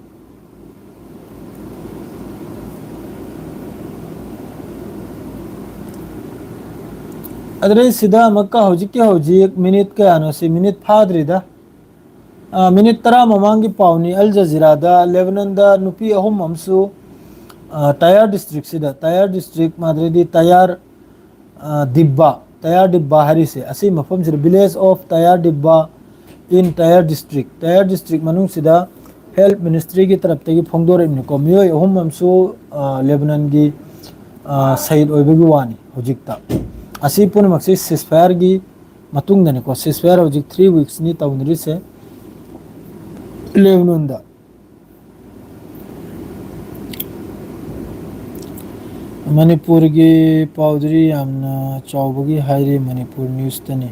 ꯑꯗꯨꯗꯩ ꯁꯤꯗ ꯑꯃꯨꯛꯀ ꯍꯧꯖꯤꯛꯀꯤ ꯍꯧꯖꯤꯛ ꯃꯤꯅꯤꯠ ꯀꯌꯥꯅꯣ ꯁꯤ? ꯃꯤꯅꯤꯠ ꯐꯥꯗ꯭ꯔꯤꯗ꯫ ꯑ, ꯃꯤꯅꯤꯠ ꯇꯔꯥ ꯃꯃꯥꯡꯒꯤ ꯄꯥꯎꯅꯤ꯫ ꯑꯜ ꯖꯖꯤꯔꯥꯗ ꯂꯦꯕꯅꯟꯗ ꯅꯨꯄꯤ ꯑꯍꯨꯝ ꯑꯃꯁꯨ, ꯑ, ꯇꯌꯥꯔ ꯗꯤꯁꯇ꯭ꯔꯤꯛꯁꯤꯗ, ꯇꯌꯥꯔ ꯗꯤꯁꯇ꯭ꯔꯤꯛ ꯃꯥꯗ꯭ꯔꯗꯤ ꯇꯌꯥꯔ, ꯑ, ꯗꯤꯕ꯭ꯕꯥ, ꯇꯌꯥꯔ ꯗꯤꯕ꯭ꯕꯥ ꯍꯥꯏꯔꯤꯁꯦ, ꯑꯁꯤ ꯃꯐꯝꯁꯤꯗ, village of Tayar Dibba in Tayar District, Tayar district ꯃꯅꯨꯡꯁꯤꯗ ꯍꯦꯜꯊ ꯃꯤꯅꯤꯁꯇ꯭ꯔꯤꯒꯤ ꯇꯔꯞꯇꯒꯤ ꯐꯣꯡꯗꯣꯔꯛꯏꯕꯅꯤꯀꯣ꯫ ꯃꯤꯑꯣꯏ ꯑꯍꯨꯝ ꯑꯃꯁꯨ, ꯑ, ꯂꯦꯕꯅꯟꯒꯤ, ꯑ, ꯁꯍꯤꯗ ꯑꯣꯏꯕꯒꯤ ꯋꯥꯅꯤ ꯍꯧꯖꯤꯛꯇ꯫ ꯑꯁꯤ ꯄꯨꯝꯅꯃꯛꯁꯤ ceasefire ꯒꯤ ꯃꯇꯨꯡꯗꯅꯤꯀꯣ꯫ Ceasefire ꯍꯧꯖꯤꯛ three weeks ꯅꯤ ꯇꯧꯅꯔꯤꯁꯦ ꯂꯦꯕꯅꯣꯟꯗ꯫ ꯃꯅꯤꯄꯨꯔꯒꯤ ꯄꯥꯎꯗꯨꯗꯤ ꯌꯥꯝꯅ ꯆꯥꯎꯕꯒꯤ ꯍꯥꯏꯔꯤ, ꯃꯅꯤꯄꯨꯔ ꯅ꯭ꯌꯨꯁꯇꯅꯤ꯫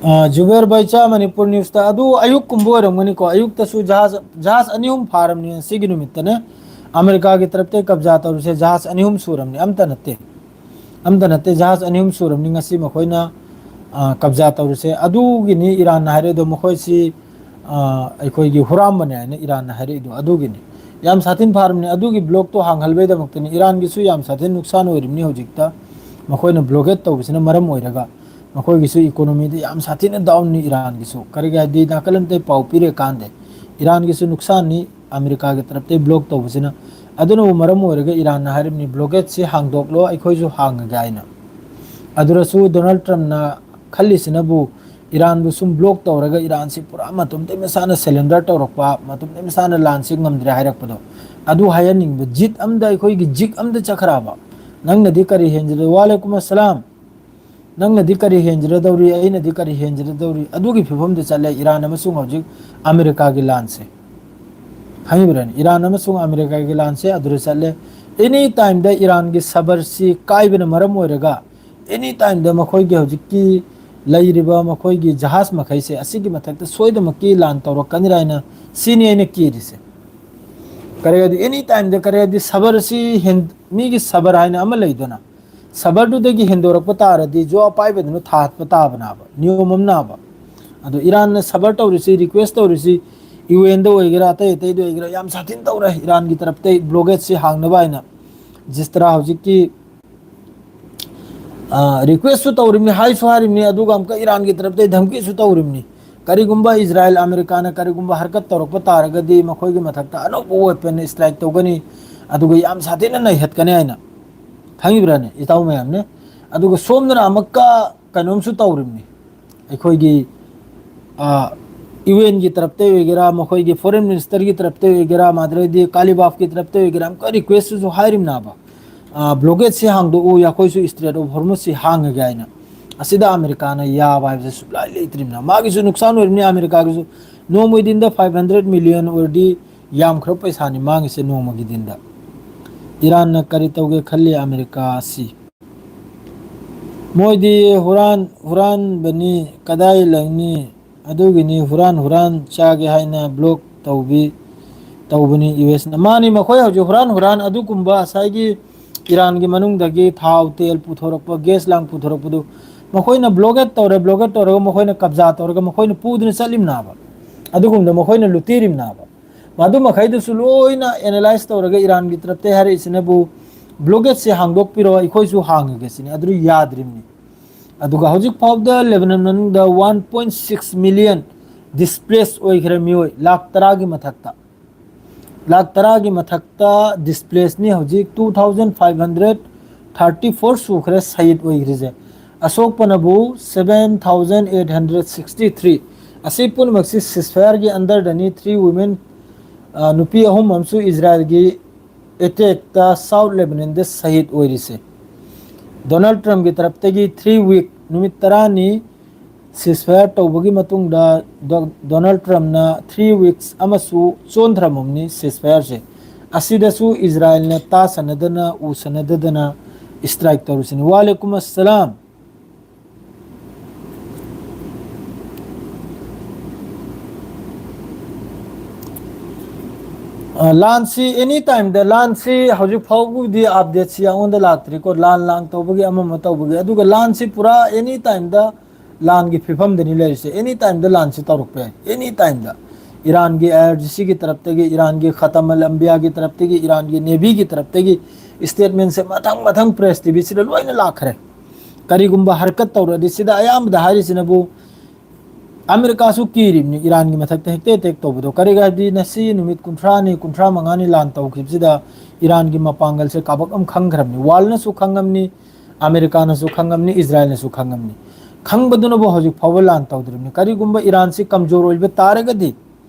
ꯑ, ꯖꯨꯕꯦꯔ ꯕꯩꯆꯥ, ꯃꯅꯤꯄꯨꯔ ꯅ꯭ꯌꯨꯁꯇ꯫ ꯑꯗꯨ ꯑꯌꯨꯛꯀꯨꯝꯕ ꯑꯣꯏꯔꯝꯒꯅꯤꯀꯣ꯫ ꯑꯌꯨꯛꯇꯁꯨ ꯖꯍꯥꯖ, ꯖꯍꯥꯖ ꯑꯅꯤ ꯑꯍꯨꯝ ꯐꯥꯔꯝꯅꯤ ꯉꯁꯤꯒꯤ ꯅꯨꯃꯤꯠꯇꯅꯦ꯫ ꯑꯃꯦꯔꯤꯀꯥꯒꯤ ꯇꯔꯞꯇꯒꯤ ꯀꯕꯖꯥ ꯇꯧꯔꯤꯁꯦ ꯖꯍꯥꯖ ꯑꯅꯤ ꯑꯍꯨꯝ ꯁꯨꯔꯝꯅꯤ, ꯑꯝꯇ ꯅꯠꯇꯦ꯫ ꯑꯝꯇ ꯅꯠꯇꯦ, ꯖꯍꯥꯖ ꯑꯅꯤ ꯑꯍꯨꯝ ꯁꯨꯔꯕꯅꯤ ꯉꯁꯤ ꯃꯈꯣꯏꯅ, ꯑ, ꯀꯕꯖꯥ ꯇꯧꯔꯤꯁꯦ꯫ ꯑꯗꯨꯒꯤꯅꯤ ꯏꯔꯥꯟꯅ ꯍꯥꯏꯔꯛꯏꯗꯣ, ꯃꯈꯣꯏꯁꯤ, ꯑ, ꯑꯩꯈꯣꯏꯒꯤ ꯍꯨꯔꯥꯟꯕꯅꯦ ꯍꯥꯏꯅ ꯏꯔꯥꯟꯅ ꯍꯥꯏꯔꯛꯏꯗꯣ ꯑꯗꯨꯒꯤꯅꯤ꯫ ꯌꯥꯝ ꯁꯥꯊꯤꯅ ꯐꯥꯔꯕꯅꯤ꯫ ꯑꯗꯨꯒꯤ ꯕ꯭ꯂꯣꯛꯇꯣ ꯍꯥꯡꯍꯜꯕꯩꯗꯃꯛꯇꯅꯤ꯫ ꯏꯔꯥꯟꯒꯤꯁꯨ ꯌꯥꯝ ꯁꯥꯊꯤꯅ ꯅꯨꯛꯁꯥꯟ ꯑꯣꯏꯔꯤꯕꯅꯤ ꯍꯧꯖꯤꯛꯇ꯫ ꯃꯈꯣꯏꯅ ꯕ꯭ꯂꯣꯀꯦꯠ ꯇꯧꯕꯁꯤꯅ ꯃꯔꯝ ꯑꯣꯏꯔꯒ ꯃꯈꯣꯏꯒꯤꯁꯨ ꯏꯀꯣꯅꯣꯃꯤꯗ ꯌꯥꯝ ꯁꯥꯊꯤꯅ ꯗꯥꯎꯟꯅꯤ ꯏꯔꯥꯟꯒꯤꯁꯨ꯫ ꯀꯔꯤꯒꯤ ꯍꯥꯏꯗꯤ ꯅꯥꯀꯜ ꯑꯃꯠꯇ ꯄꯥꯎ ꯄꯤꯔꯦꯀꯥꯟꯗꯦ꯫ ꯏꯔꯥꯟꯒꯤꯁꯨ ꯅꯨꯛꯁꯥꯟꯅꯤ꯫ ꯑꯃꯦꯔꯤꯀꯥꯒꯤ ꯇꯔꯞꯇꯒꯤ ꯕ꯭ꯂꯣꯛ ꯇꯧꯕꯁꯤꯅ꯫ ꯑꯗꯨꯅꯕꯨ ꯃꯔꯝ ꯑꯣꯏꯔꯒ ꯏꯔꯥꯟꯅ ꯍꯥꯏꯔꯤꯕꯅꯤ, "ꯕ꯭ꯂꯣꯀꯦꯠꯁꯤ ꯍꯥꯡꯗꯣꯛꯂꯣ, ꯑꯩꯈꯣꯏꯁꯨ ꯍꯥꯡꯉꯒꯦ" ꯍꯥꯏꯅ꯫ ꯑꯗꯨꯗꯁꯨ ꯗꯣꯅꯥꯜꯗ ꯇ꯭ꯔꯝꯞꯅ ꯈꯜꯂꯤꯁꯤꯅꯕꯨ ꯏꯔꯥꯟꯕꯨ ꯁꯨꯝ ꯕ꯭ꯂꯣꯛ ꯇꯧꯔꯒ ꯏꯔꯥꯟꯁꯤ ꯄꯨꯔꯥ ꯃꯇꯣꯝꯇ ꯃꯁꯥꯅ ꯁꯔꯦꯟꯗꯔ ꯇꯧꯔꯛꯄ, ꯃꯇꯣꯝꯇ ꯃꯁꯥꯅ ꯂꯥꯟꯁꯤ ꯉꯝꯗ꯭ꯔꯦ ꯍꯥꯏꯔꯛꯄꯗꯣ, ꯑꯗꯨ ꯍꯥꯏꯍꯟꯅꯤꯡꯕ꯫ ꯖꯤꯠ ꯑꯝꯗ ꯑꯩꯈꯣꯏꯒꯤ ꯖꯤꯛ ꯑꯝꯗ ꯆꯠꯈ꯭ꯔꯕ꯫ ꯅꯪꯅꯗꯤ ꯀꯔꯤ ꯍꯦꯟꯖꯤꯜꯂꯤ? ꯋꯥꯂꯦꯀꯨꯝ ꯑꯁꯂꯥꯝ꯫ ꯅꯪꯅꯗꯤ ꯀꯔꯤ ꯍꯦꯟꯖꯔꯗꯧꯔꯤ, ꯑꯩꯅꯗꯤ ꯀꯔꯤ ꯍꯦꯟꯖꯔꯗꯧꯔꯤ? ꯑꯗꯨꯒꯤ ꯐꯤꯕꯝꯗ ꯆꯠꯂꯦ ꯏꯔꯥꯟ ꯑꯃꯁꯨꯡ ꯍꯧꯖꯤꯛ ꯑꯃꯦꯔꯤꯀꯥꯒꯤ ꯂꯥꯟꯁꯦ꯫ ꯈꯪꯉꯤꯕ꯭ꯔꯥꯅꯦ? ꯏꯔꯥꯟ ꯑꯃꯁꯨꯡ ꯑꯃꯦꯔꯤꯀꯥꯒꯤ ꯂꯥꯟꯁꯦ ꯑꯗꯨꯗ ꯆꯠꯂꯦ꯫ ꯑꯦꯅꯤ ꯇꯥꯏꯝꯗ ꯏꯔꯥꯟꯒꯤ ꯁꯕꯔꯁꯤ ꯀꯥꯏꯕꯅ ꯃꯔꯝ ꯑꯣꯏꯔꯒ, ꯑꯦꯅꯤ ꯇꯥꯏꯝꯗ ꯃꯈꯣꯏꯒꯤ ꯍꯧꯖꯤꯛꯀꯤ ꯂꯩꯔꯤꯕ ꯃꯈꯣꯏꯒꯤ ꯖꯍꯥꯖ ꯃꯈꯩꯁꯦ ꯑꯁꯤꯒꯤ ꯃꯊꯛꯇ ꯁꯣꯏꯗꯅꯃꯛꯀꯤ ꯂꯥꯟ ꯇꯧꯔꯛꯀꯅꯤꯔꯥ ꯍꯥꯏꯅ, ꯁꯤꯅꯤ ꯑꯩꯅ ꯀꯤꯔꯤꯁꯦ꯫ ꯀꯔꯤ ꯍꯥꯏꯗꯤ, ꯑꯦꯅꯤ ꯇꯥꯏꯝꯗ ꯀꯔꯤ ꯍꯥꯏꯗꯤ, ꯁꯕꯔꯁꯤ ꯍꯦꯟ-, ꯃꯤꯒꯤ ꯁꯕꯔ ꯍꯥꯏꯅ ꯑꯃ ꯂꯩꯗꯅ, ꯁꯕꯔꯗꯨꯗꯒꯤ ꯍꯦꯟꯗꯣꯔꯛꯄ ꯇꯥꯔꯗꯤ ꯖꯣ ꯑꯄꯥꯏꯕꯗꯨꯅ ꯊꯥꯠꯄ ꯇꯥꯕꯅꯦꯕ, ꯅꯤꯌꯣꯝ ꯑꯃꯅꯦꯕ꯫ ꯑꯗꯣ ꯏꯔꯥꯟꯅ ꯁꯕꯔ ꯇꯧꯔꯤꯁꯤ, ꯔꯤꯀ꯭ꯋꯦꯁ ꯇꯧꯔꯤꯁꯤ, ꯌꯨ ꯑꯦꯟꯗ ꯑꯣꯏꯒꯦꯔꯥ, ꯑꯇꯩ ꯑꯇꯩꯗ ꯑꯣꯏꯒꯦꯔꯥ, ꯌꯥꯝ ꯁꯥꯊꯤꯅ ꯇꯧꯔꯦ ꯏꯔꯥꯟꯒꯤ ꯇꯔꯞꯇꯩ ꯕ꯭ꯂꯣꯀꯦꯠꯁꯤ ꯍꯥꯡꯅꯕ ꯍꯥꯏꯅ꯫ ꯖꯤꯁꯇ꯭ꯔꯥ ꯍꯧꯖꯤꯛꯀꯤ ꯔꯤꯀ꯭ꯋꯦꯁꯁꯨ ꯇꯧꯔꯤꯕꯅꯤ, ꯍꯥꯏꯁꯨ ꯍꯥꯏꯔꯤꯕꯅꯤ, ꯑꯗꯨꯒ ꯑꯃꯨꯛꯀ ꯏꯔꯥꯟꯒꯤ ꯇꯔꯞꯇꯩ ꯙꯝꯀꯤꯁꯨ ꯇꯧꯔꯤꯕꯅꯤ꯫ ꯀꯔꯤꯒꯨꯝꯕ ꯏꯖꯔꯥꯏꯜ ꯑꯃꯦꯔꯤꯀꯥꯅ ꯀꯔꯤꯒꯨꯝꯕ ꯍꯔꯀꯠ ꯇꯧꯔꯛꯄ ꯇꯥꯔꯒꯗꯤ ꯃꯈꯣꯏꯒꯤ ꯃꯊꯛꯇ ꯑꯅꯧꯕ ꯋꯦꯄꯟ ꯁ꯭ꯇ꯭ꯔꯥꯏꯛ ꯇꯧꯒꯅꯤ, ꯑꯗꯨꯒ ꯌꯥꯝ ꯁꯥꯊꯤꯅ ꯅꯩꯍꯠꯀꯅꯤ ꯍꯥꯏꯅ꯫ ꯈꯪꯉꯤꯕ꯭ꯔꯥꯅꯦ, ꯏꯇꯥꯎ ꯃꯌꯥꯝꯅꯦ? ꯑꯗꯨꯒ ꯁꯣꯝꯗꯅ ꯑꯃꯨꯛꯀ ꯀꯩꯅꯣꯝꯁꯨ ꯇꯧꯔꯤꯕꯅꯤ, ꯑꯩꯈꯣꯏꯒꯤ ꯌꯨ ꯑꯦꯟꯒꯤ ꯇꯔꯞꯇ ꯑꯣꯏꯒꯦꯔꯥ, ꯃꯈꯣꯏꯒꯤ ꯐꯣꯔꯦꯟ ꯃꯤꯅꯤꯁꯇꯔꯒꯤ ꯇꯔꯞꯇ ꯑꯣꯏꯒꯦꯔꯥ, ꯃꯥꯗ꯭ꯔꯗꯤ ꯀꯥꯂꯤꯕꯥꯐꯀꯤ ꯇꯔꯞꯇ ꯑꯣꯏꯒꯦꯔꯥ, ꯑꯃꯨꯛꯀ ꯔꯤꯀ꯭ꯋꯦꯁꯁꯨ ꯍꯥꯏꯔꯤꯕꯅꯦꯕ, ꯕ꯭ꯂꯣꯀꯦꯠꯁꯦ ꯍꯥꯡꯗꯣꯛꯎ, ꯑꯩꯈꯣꯏꯁꯨ ꯏꯁꯇ꯭ꯔꯦꯠ ꯑꯣꯐ ꯍꯣꯔꯃꯨꯁꯁꯤ ꯍꯥꯡꯉꯒꯦ ꯍꯥꯏꯅ꯫ ꯑꯁꯤꯗ ꯑꯃꯦꯔꯤꯀꯥꯅ ꯌꯥꯕ ꯍꯥꯏꯕꯁꯦ ꯁꯨꯛꯂꯥꯏ ꯂꯩꯇ꯭ꯔꯤꯕꯅꯤꯅ, ꯃꯥꯒꯤꯁꯨ ꯅꯨꯡꯁꯥꯟ ꯑꯣꯏꯔꯤꯕꯅꯤ꯫ ꯑꯃꯦꯔꯤꯀꯥꯒꯤꯁꯨ ꯅꯣꯡꯃꯒꯤ ꯗꯤꯟꯗ ꯐꯥꯏꯚ ꯍꯟꯗ꯭ꯔꯦꯠ ꯃꯤꯂꯤꯌꯟ ꯑꯣꯏꯔꯗꯤ ꯌꯥꯝꯈ꯭ꯔꯕ ꯄꯩꯁꯥꯅꯤ ꯃꯥꯡꯉꯤꯁꯦ ꯅꯣꯡꯃꯒꯤ ꯗꯤꯟꯗ꯫ ꯏꯔꯥꯟꯅ ꯀꯔꯤ ꯇꯧꯒꯦ ꯈꯜꯂꯤ ꯑꯃꯦꯔꯤꯀꯥ ꯑꯁꯤ? ꯃꯣꯏꯗꯤ ꯍꯨꯔꯥꯟ ꯍꯨꯔꯥꯟꯕꯅꯤ, ꯀꯗꯥꯏ ꯂꯪꯅꯤ? ꯑꯗꯨꯒꯤꯅꯤ ꯍꯨꯔꯥꯟ ꯍꯨꯔꯥꯟ ꯆꯥꯒꯦ ꯍꯥꯏꯅ ꯕ꯭ꯂꯣꯛ ꯇꯧꯕꯤ ꯇꯧꯕꯅꯤ ꯌꯨ ꯑꯦꯁꯅ꯫ ꯃꯥꯅꯤ, ꯃꯈꯣꯏ ꯍꯧꯖꯤꯛ ꯍꯨꯔꯥꯟ ꯍꯨꯔꯥꯟ ꯑꯗꯨꯒꯨꯝꯕ ꯉꯁꯥꯏꯒꯤ ꯏꯔꯥꯟꯒꯤ ꯃꯅꯨꯡꯗꯒꯤ ꯊꯥꯎ ꯇꯦꯜ ꯄꯨꯊꯣꯔꯛꯄ, ꯒ꯭ꯌꯥꯁ ꯂꯥꯡ ꯄꯨꯊꯣꯔꯛꯄꯗꯨ ꯃꯈꯣꯏꯅ ꯕ꯭ꯂꯣꯀꯦꯠ ꯇꯧꯔꯦ, ꯕ꯭ꯂꯣꯀꯦꯠ ꯇꯧꯔꯒ ꯃꯈꯣꯏꯅ ꯀꯕꯖꯥ ꯇꯧꯔꯒ ꯃꯈꯣꯏꯅ ꯄꯨꯗꯨꯅ ꯆꯠꯂꯤꯕꯅꯥꯕ꯫ ꯑꯗꯨꯒꯨꯝꯕꯗ ꯃꯈꯣꯏꯅ ꯂꯨꯠꯇꯤꯔꯤꯕꯅꯥꯕ꯫ ꯃꯗꯨ ꯃꯈꯩꯗꯨꯁꯨ ꯂꯣꯏꯅ ꯑꯦꯅꯥꯂꯥꯏꯁ ꯇꯧꯔꯒ ꯏꯔꯥꯟꯒꯤ ꯇꯔꯞꯇ ꯍꯥꯏꯔꯛꯏꯁꯤꯅꯕꯨ ꯕ꯭ꯂꯣꯀꯦꯠꯁꯦ ꯍꯥꯡꯗꯣꯛꯄꯤꯔꯣ, ꯑꯩꯈꯣꯏꯁꯨ ꯍꯥꯡꯉꯒꯦ ꯁꯤꯅꯤ꯫ ꯑꯗꯨ ꯌꯥꯗ꯭ꯔꯤꯕꯅꯤ꯫ ꯑꯗꯨꯒ ꯍꯧꯖꯤꯛ ꯐꯥꯎꯕꯗ ꯂꯦꯕꯅꯟ ꯃꯅꯨꯡꯗ one point six million displace ꯑꯣꯏꯈ꯭ꯔꯦ, ꯃꯤꯑꯣꯏ ꯂꯥꯛ ꯇꯔꯥꯒꯤ ꯃꯊꯛꯇ꯫ ꯂꯥꯛ ꯇꯔꯥꯒꯤ ꯃꯊꯛꯇ ꯗꯤꯁꯄ꯭ꯂꯦꯁꯅꯤ꯫ ꯍꯧꯖꯤꯛ two thousand five hundred thirty four ꯁꯨꯈ꯭ꯔꯦ ꯁꯍꯤꯗ ꯑꯣꯏꯈ꯭ꯔꯤꯁꯦ꯫ ꯑꯁꯣꯛꯄꯅꯕꯨ seven thousand eight hundred sixty three. ꯑꯁꯤ ꯄꯨꯝꯅꯃꯛꯁꯤ ꯁꯤꯁꯐꯥꯌꯔꯒꯤ ꯑꯟꯗꯔꯗꯅꯤ꯫ ꯊ꯭ꯔꯤ ꯋꯨꯃꯦꯟ, ꯑ, ꯅꯨꯄꯤ ꯑꯍꯨꯝ ꯑꯃꯁꯨ ꯏꯖꯔꯥꯏꯜꯒꯤ ꯑꯦꯇꯦꯛꯇ ꯁꯥꯎꯠ ꯂꯦꯕꯅꯟꯗ ꯁꯍꯤꯗ ꯑꯣꯏꯔꯤꯁꯦ꯫ ꯗꯣꯅꯥꯜꯗ ꯇ꯭ꯔꯝꯞꯀꯤ ꯇꯔꯞꯇꯒꯤ ꯊ꯭ꯔꯤ ꯋꯤꯛ, ꯅꯨꯃꯤꯠ ꯇꯔꯥꯅꯤ ꯁꯤꯁꯐꯥꯌꯔ ꯇꯧꯕꯒꯤ ꯃꯇꯨꯡꯗ ꯗꯣ-, ꯗꯣꯅꯥꯜꯗ ꯇ꯭ꯔꯝꯞꯅ ꯊ꯭ꯔꯤ ꯋꯤꯛꯁ ꯑꯃꯁꯨ ꯆꯣꯟꯊꯔꯝꯃꯕꯅꯤ ꯁꯤꯁꯐꯥꯌꯔꯁꯦ꯫ ꯑꯁꯤꯗꯁꯨ ꯏꯖꯔꯥꯏꯜꯅ ꯇꯥꯁꯟꯅꯗꯅ, ꯎꯁꯟꯅꯗꯗꯅ ꯏꯁꯇ꯭ꯔꯥꯏꯛ ꯇꯧꯔꯤꯁꯤꯅꯤ꯫ ꯋꯥꯂꯦꯀꯨꯝ ꯑꯁꯂꯥꯝ꯫ ꯑ, ꯂꯥꯟꯁꯤ ꯑꯦꯅꯤ ꯇꯥꯏꯝꯗ, ꯂꯥꯟꯁꯤ ꯍꯧꯖꯤꯛ ꯐꯥꯎꯕꯗꯤ ꯑꯞꯗꯦꯠꯁꯤ ꯑꯩꯉꯣꯟꯗ ꯂꯥꯛꯇ꯭ꯔꯤꯀꯣ, ꯂꯥꯟ ꯂꯥꯡ ꯇꯧꯕꯒꯤ, ꯑꯃ ꯑꯃ ꯇꯧꯕꯒꯤ, ꯑꯗꯨꯒ ꯂꯥꯟꯁꯤ ꯄꯨꯔꯥ ꯑꯦꯅꯤ ꯇꯥꯏꯝꯗ ꯂꯥꯟꯒꯤ ꯐꯤꯕꯝꯗꯅꯤ ꯂꯩꯔꯤꯁꯦ꯫ ꯑꯦꯅꯤ ꯇꯥꯏꯝꯗ ꯂꯥꯟꯁꯤ ꯇꯧꯔꯛꯄ ꯌꯥꯏ, ꯑꯦꯅꯤ ꯇꯥꯏꯝꯗ꯫ ꯏꯔꯥꯟꯒꯤ ꯑꯥꯏ ꯑꯥꯔ ꯖꯤ ꯁꯤꯒꯤ ꯇꯔꯞꯇꯒꯤ, ꯏꯔꯥꯟꯒꯤ ꯈꯇꯝ ꯑꯜ ꯑꯝꯕꯤꯌꯥꯒꯤ ꯇꯔꯞꯇꯒꯤ, ꯏꯔꯥꯟꯒꯤ ꯅꯦꯚꯤꯒꯤ ꯇꯔꯞꯇꯒꯤ ꯏꯁꯇꯦꯠꯃꯦꯟꯁꯦ ꯃꯊꯪ ꯃꯊꯪ ꯄ꯭ꯔꯦꯁ ꯇꯤ ꯚꯤꯁꯤꯗ ꯂꯣꯏꯅ ꯂꯥꯛꯈ꯭ꯔꯦ꯫ ꯀꯔꯤꯒꯨꯝꯕ ꯍꯔꯀꯠ ꯇꯧꯔꯗꯤ, ꯁꯤꯗ ꯑꯌꯥꯝꯕꯗ ꯍꯥꯏꯔꯤꯁꯤꯅꯕꯨ ꯑꯃꯦꯔꯤꯀꯥꯁꯨ ꯀꯤꯔꯤꯕꯅꯤ ꯏꯔꯥꯟꯒꯤ ꯃꯊꯛꯇ ꯍꯦꯛꯇ ꯑꯦꯇꯦꯛ ꯇꯧꯕꯗꯣ꯫ ꯀꯔꯤꯒ ꯍꯥꯏꯕꯗꯤ ꯉꯁꯤ ꯅꯨꯃꯤꯠ ꯀꯨꯟꯊ꯭ꯔꯥꯅꯤ, ꯀꯨꯟꯊ꯭ꯔꯥ ꯃꯉꯥꯅꯤ ꯂꯥꯟ ꯇꯧꯈꯤꯕꯁꯤꯗ ꯏꯔꯥꯟꯒꯤ ꯃꯄꯥꯡꯒꯜꯁꯦ ꯀꯥꯕꯛ ꯑꯃ ꯈꯪꯈ꯭ꯔꯕꯅꯤ꯫ ꯋꯥꯔꯜꯅꯁꯨ ꯈꯪꯉꯝꯅꯤ, ꯑꯃꯦꯔꯤꯀꯥꯅꯁꯨ ꯈꯪꯉꯝꯅꯤ, ꯏꯖꯔꯥꯌꯦꯜꯅꯁꯨ ꯈꯪꯉꯝꯅꯤ꯫ ꯈꯪꯕꯗꯨꯅꯕꯨ ꯍꯧꯖꯤꯛ ꯐꯥꯎꯕ ꯂꯥꯟ ꯇꯧꯗ꯭ꯔꯤꯕꯅꯤ꯫ ꯀꯔꯤꯒꯨꯝꯕ ꯏꯔꯥꯟꯁꯤ ꯀꯝꯖꯣꯔ ꯑꯣꯏꯕ ꯇꯥꯔꯒꯗꯤ,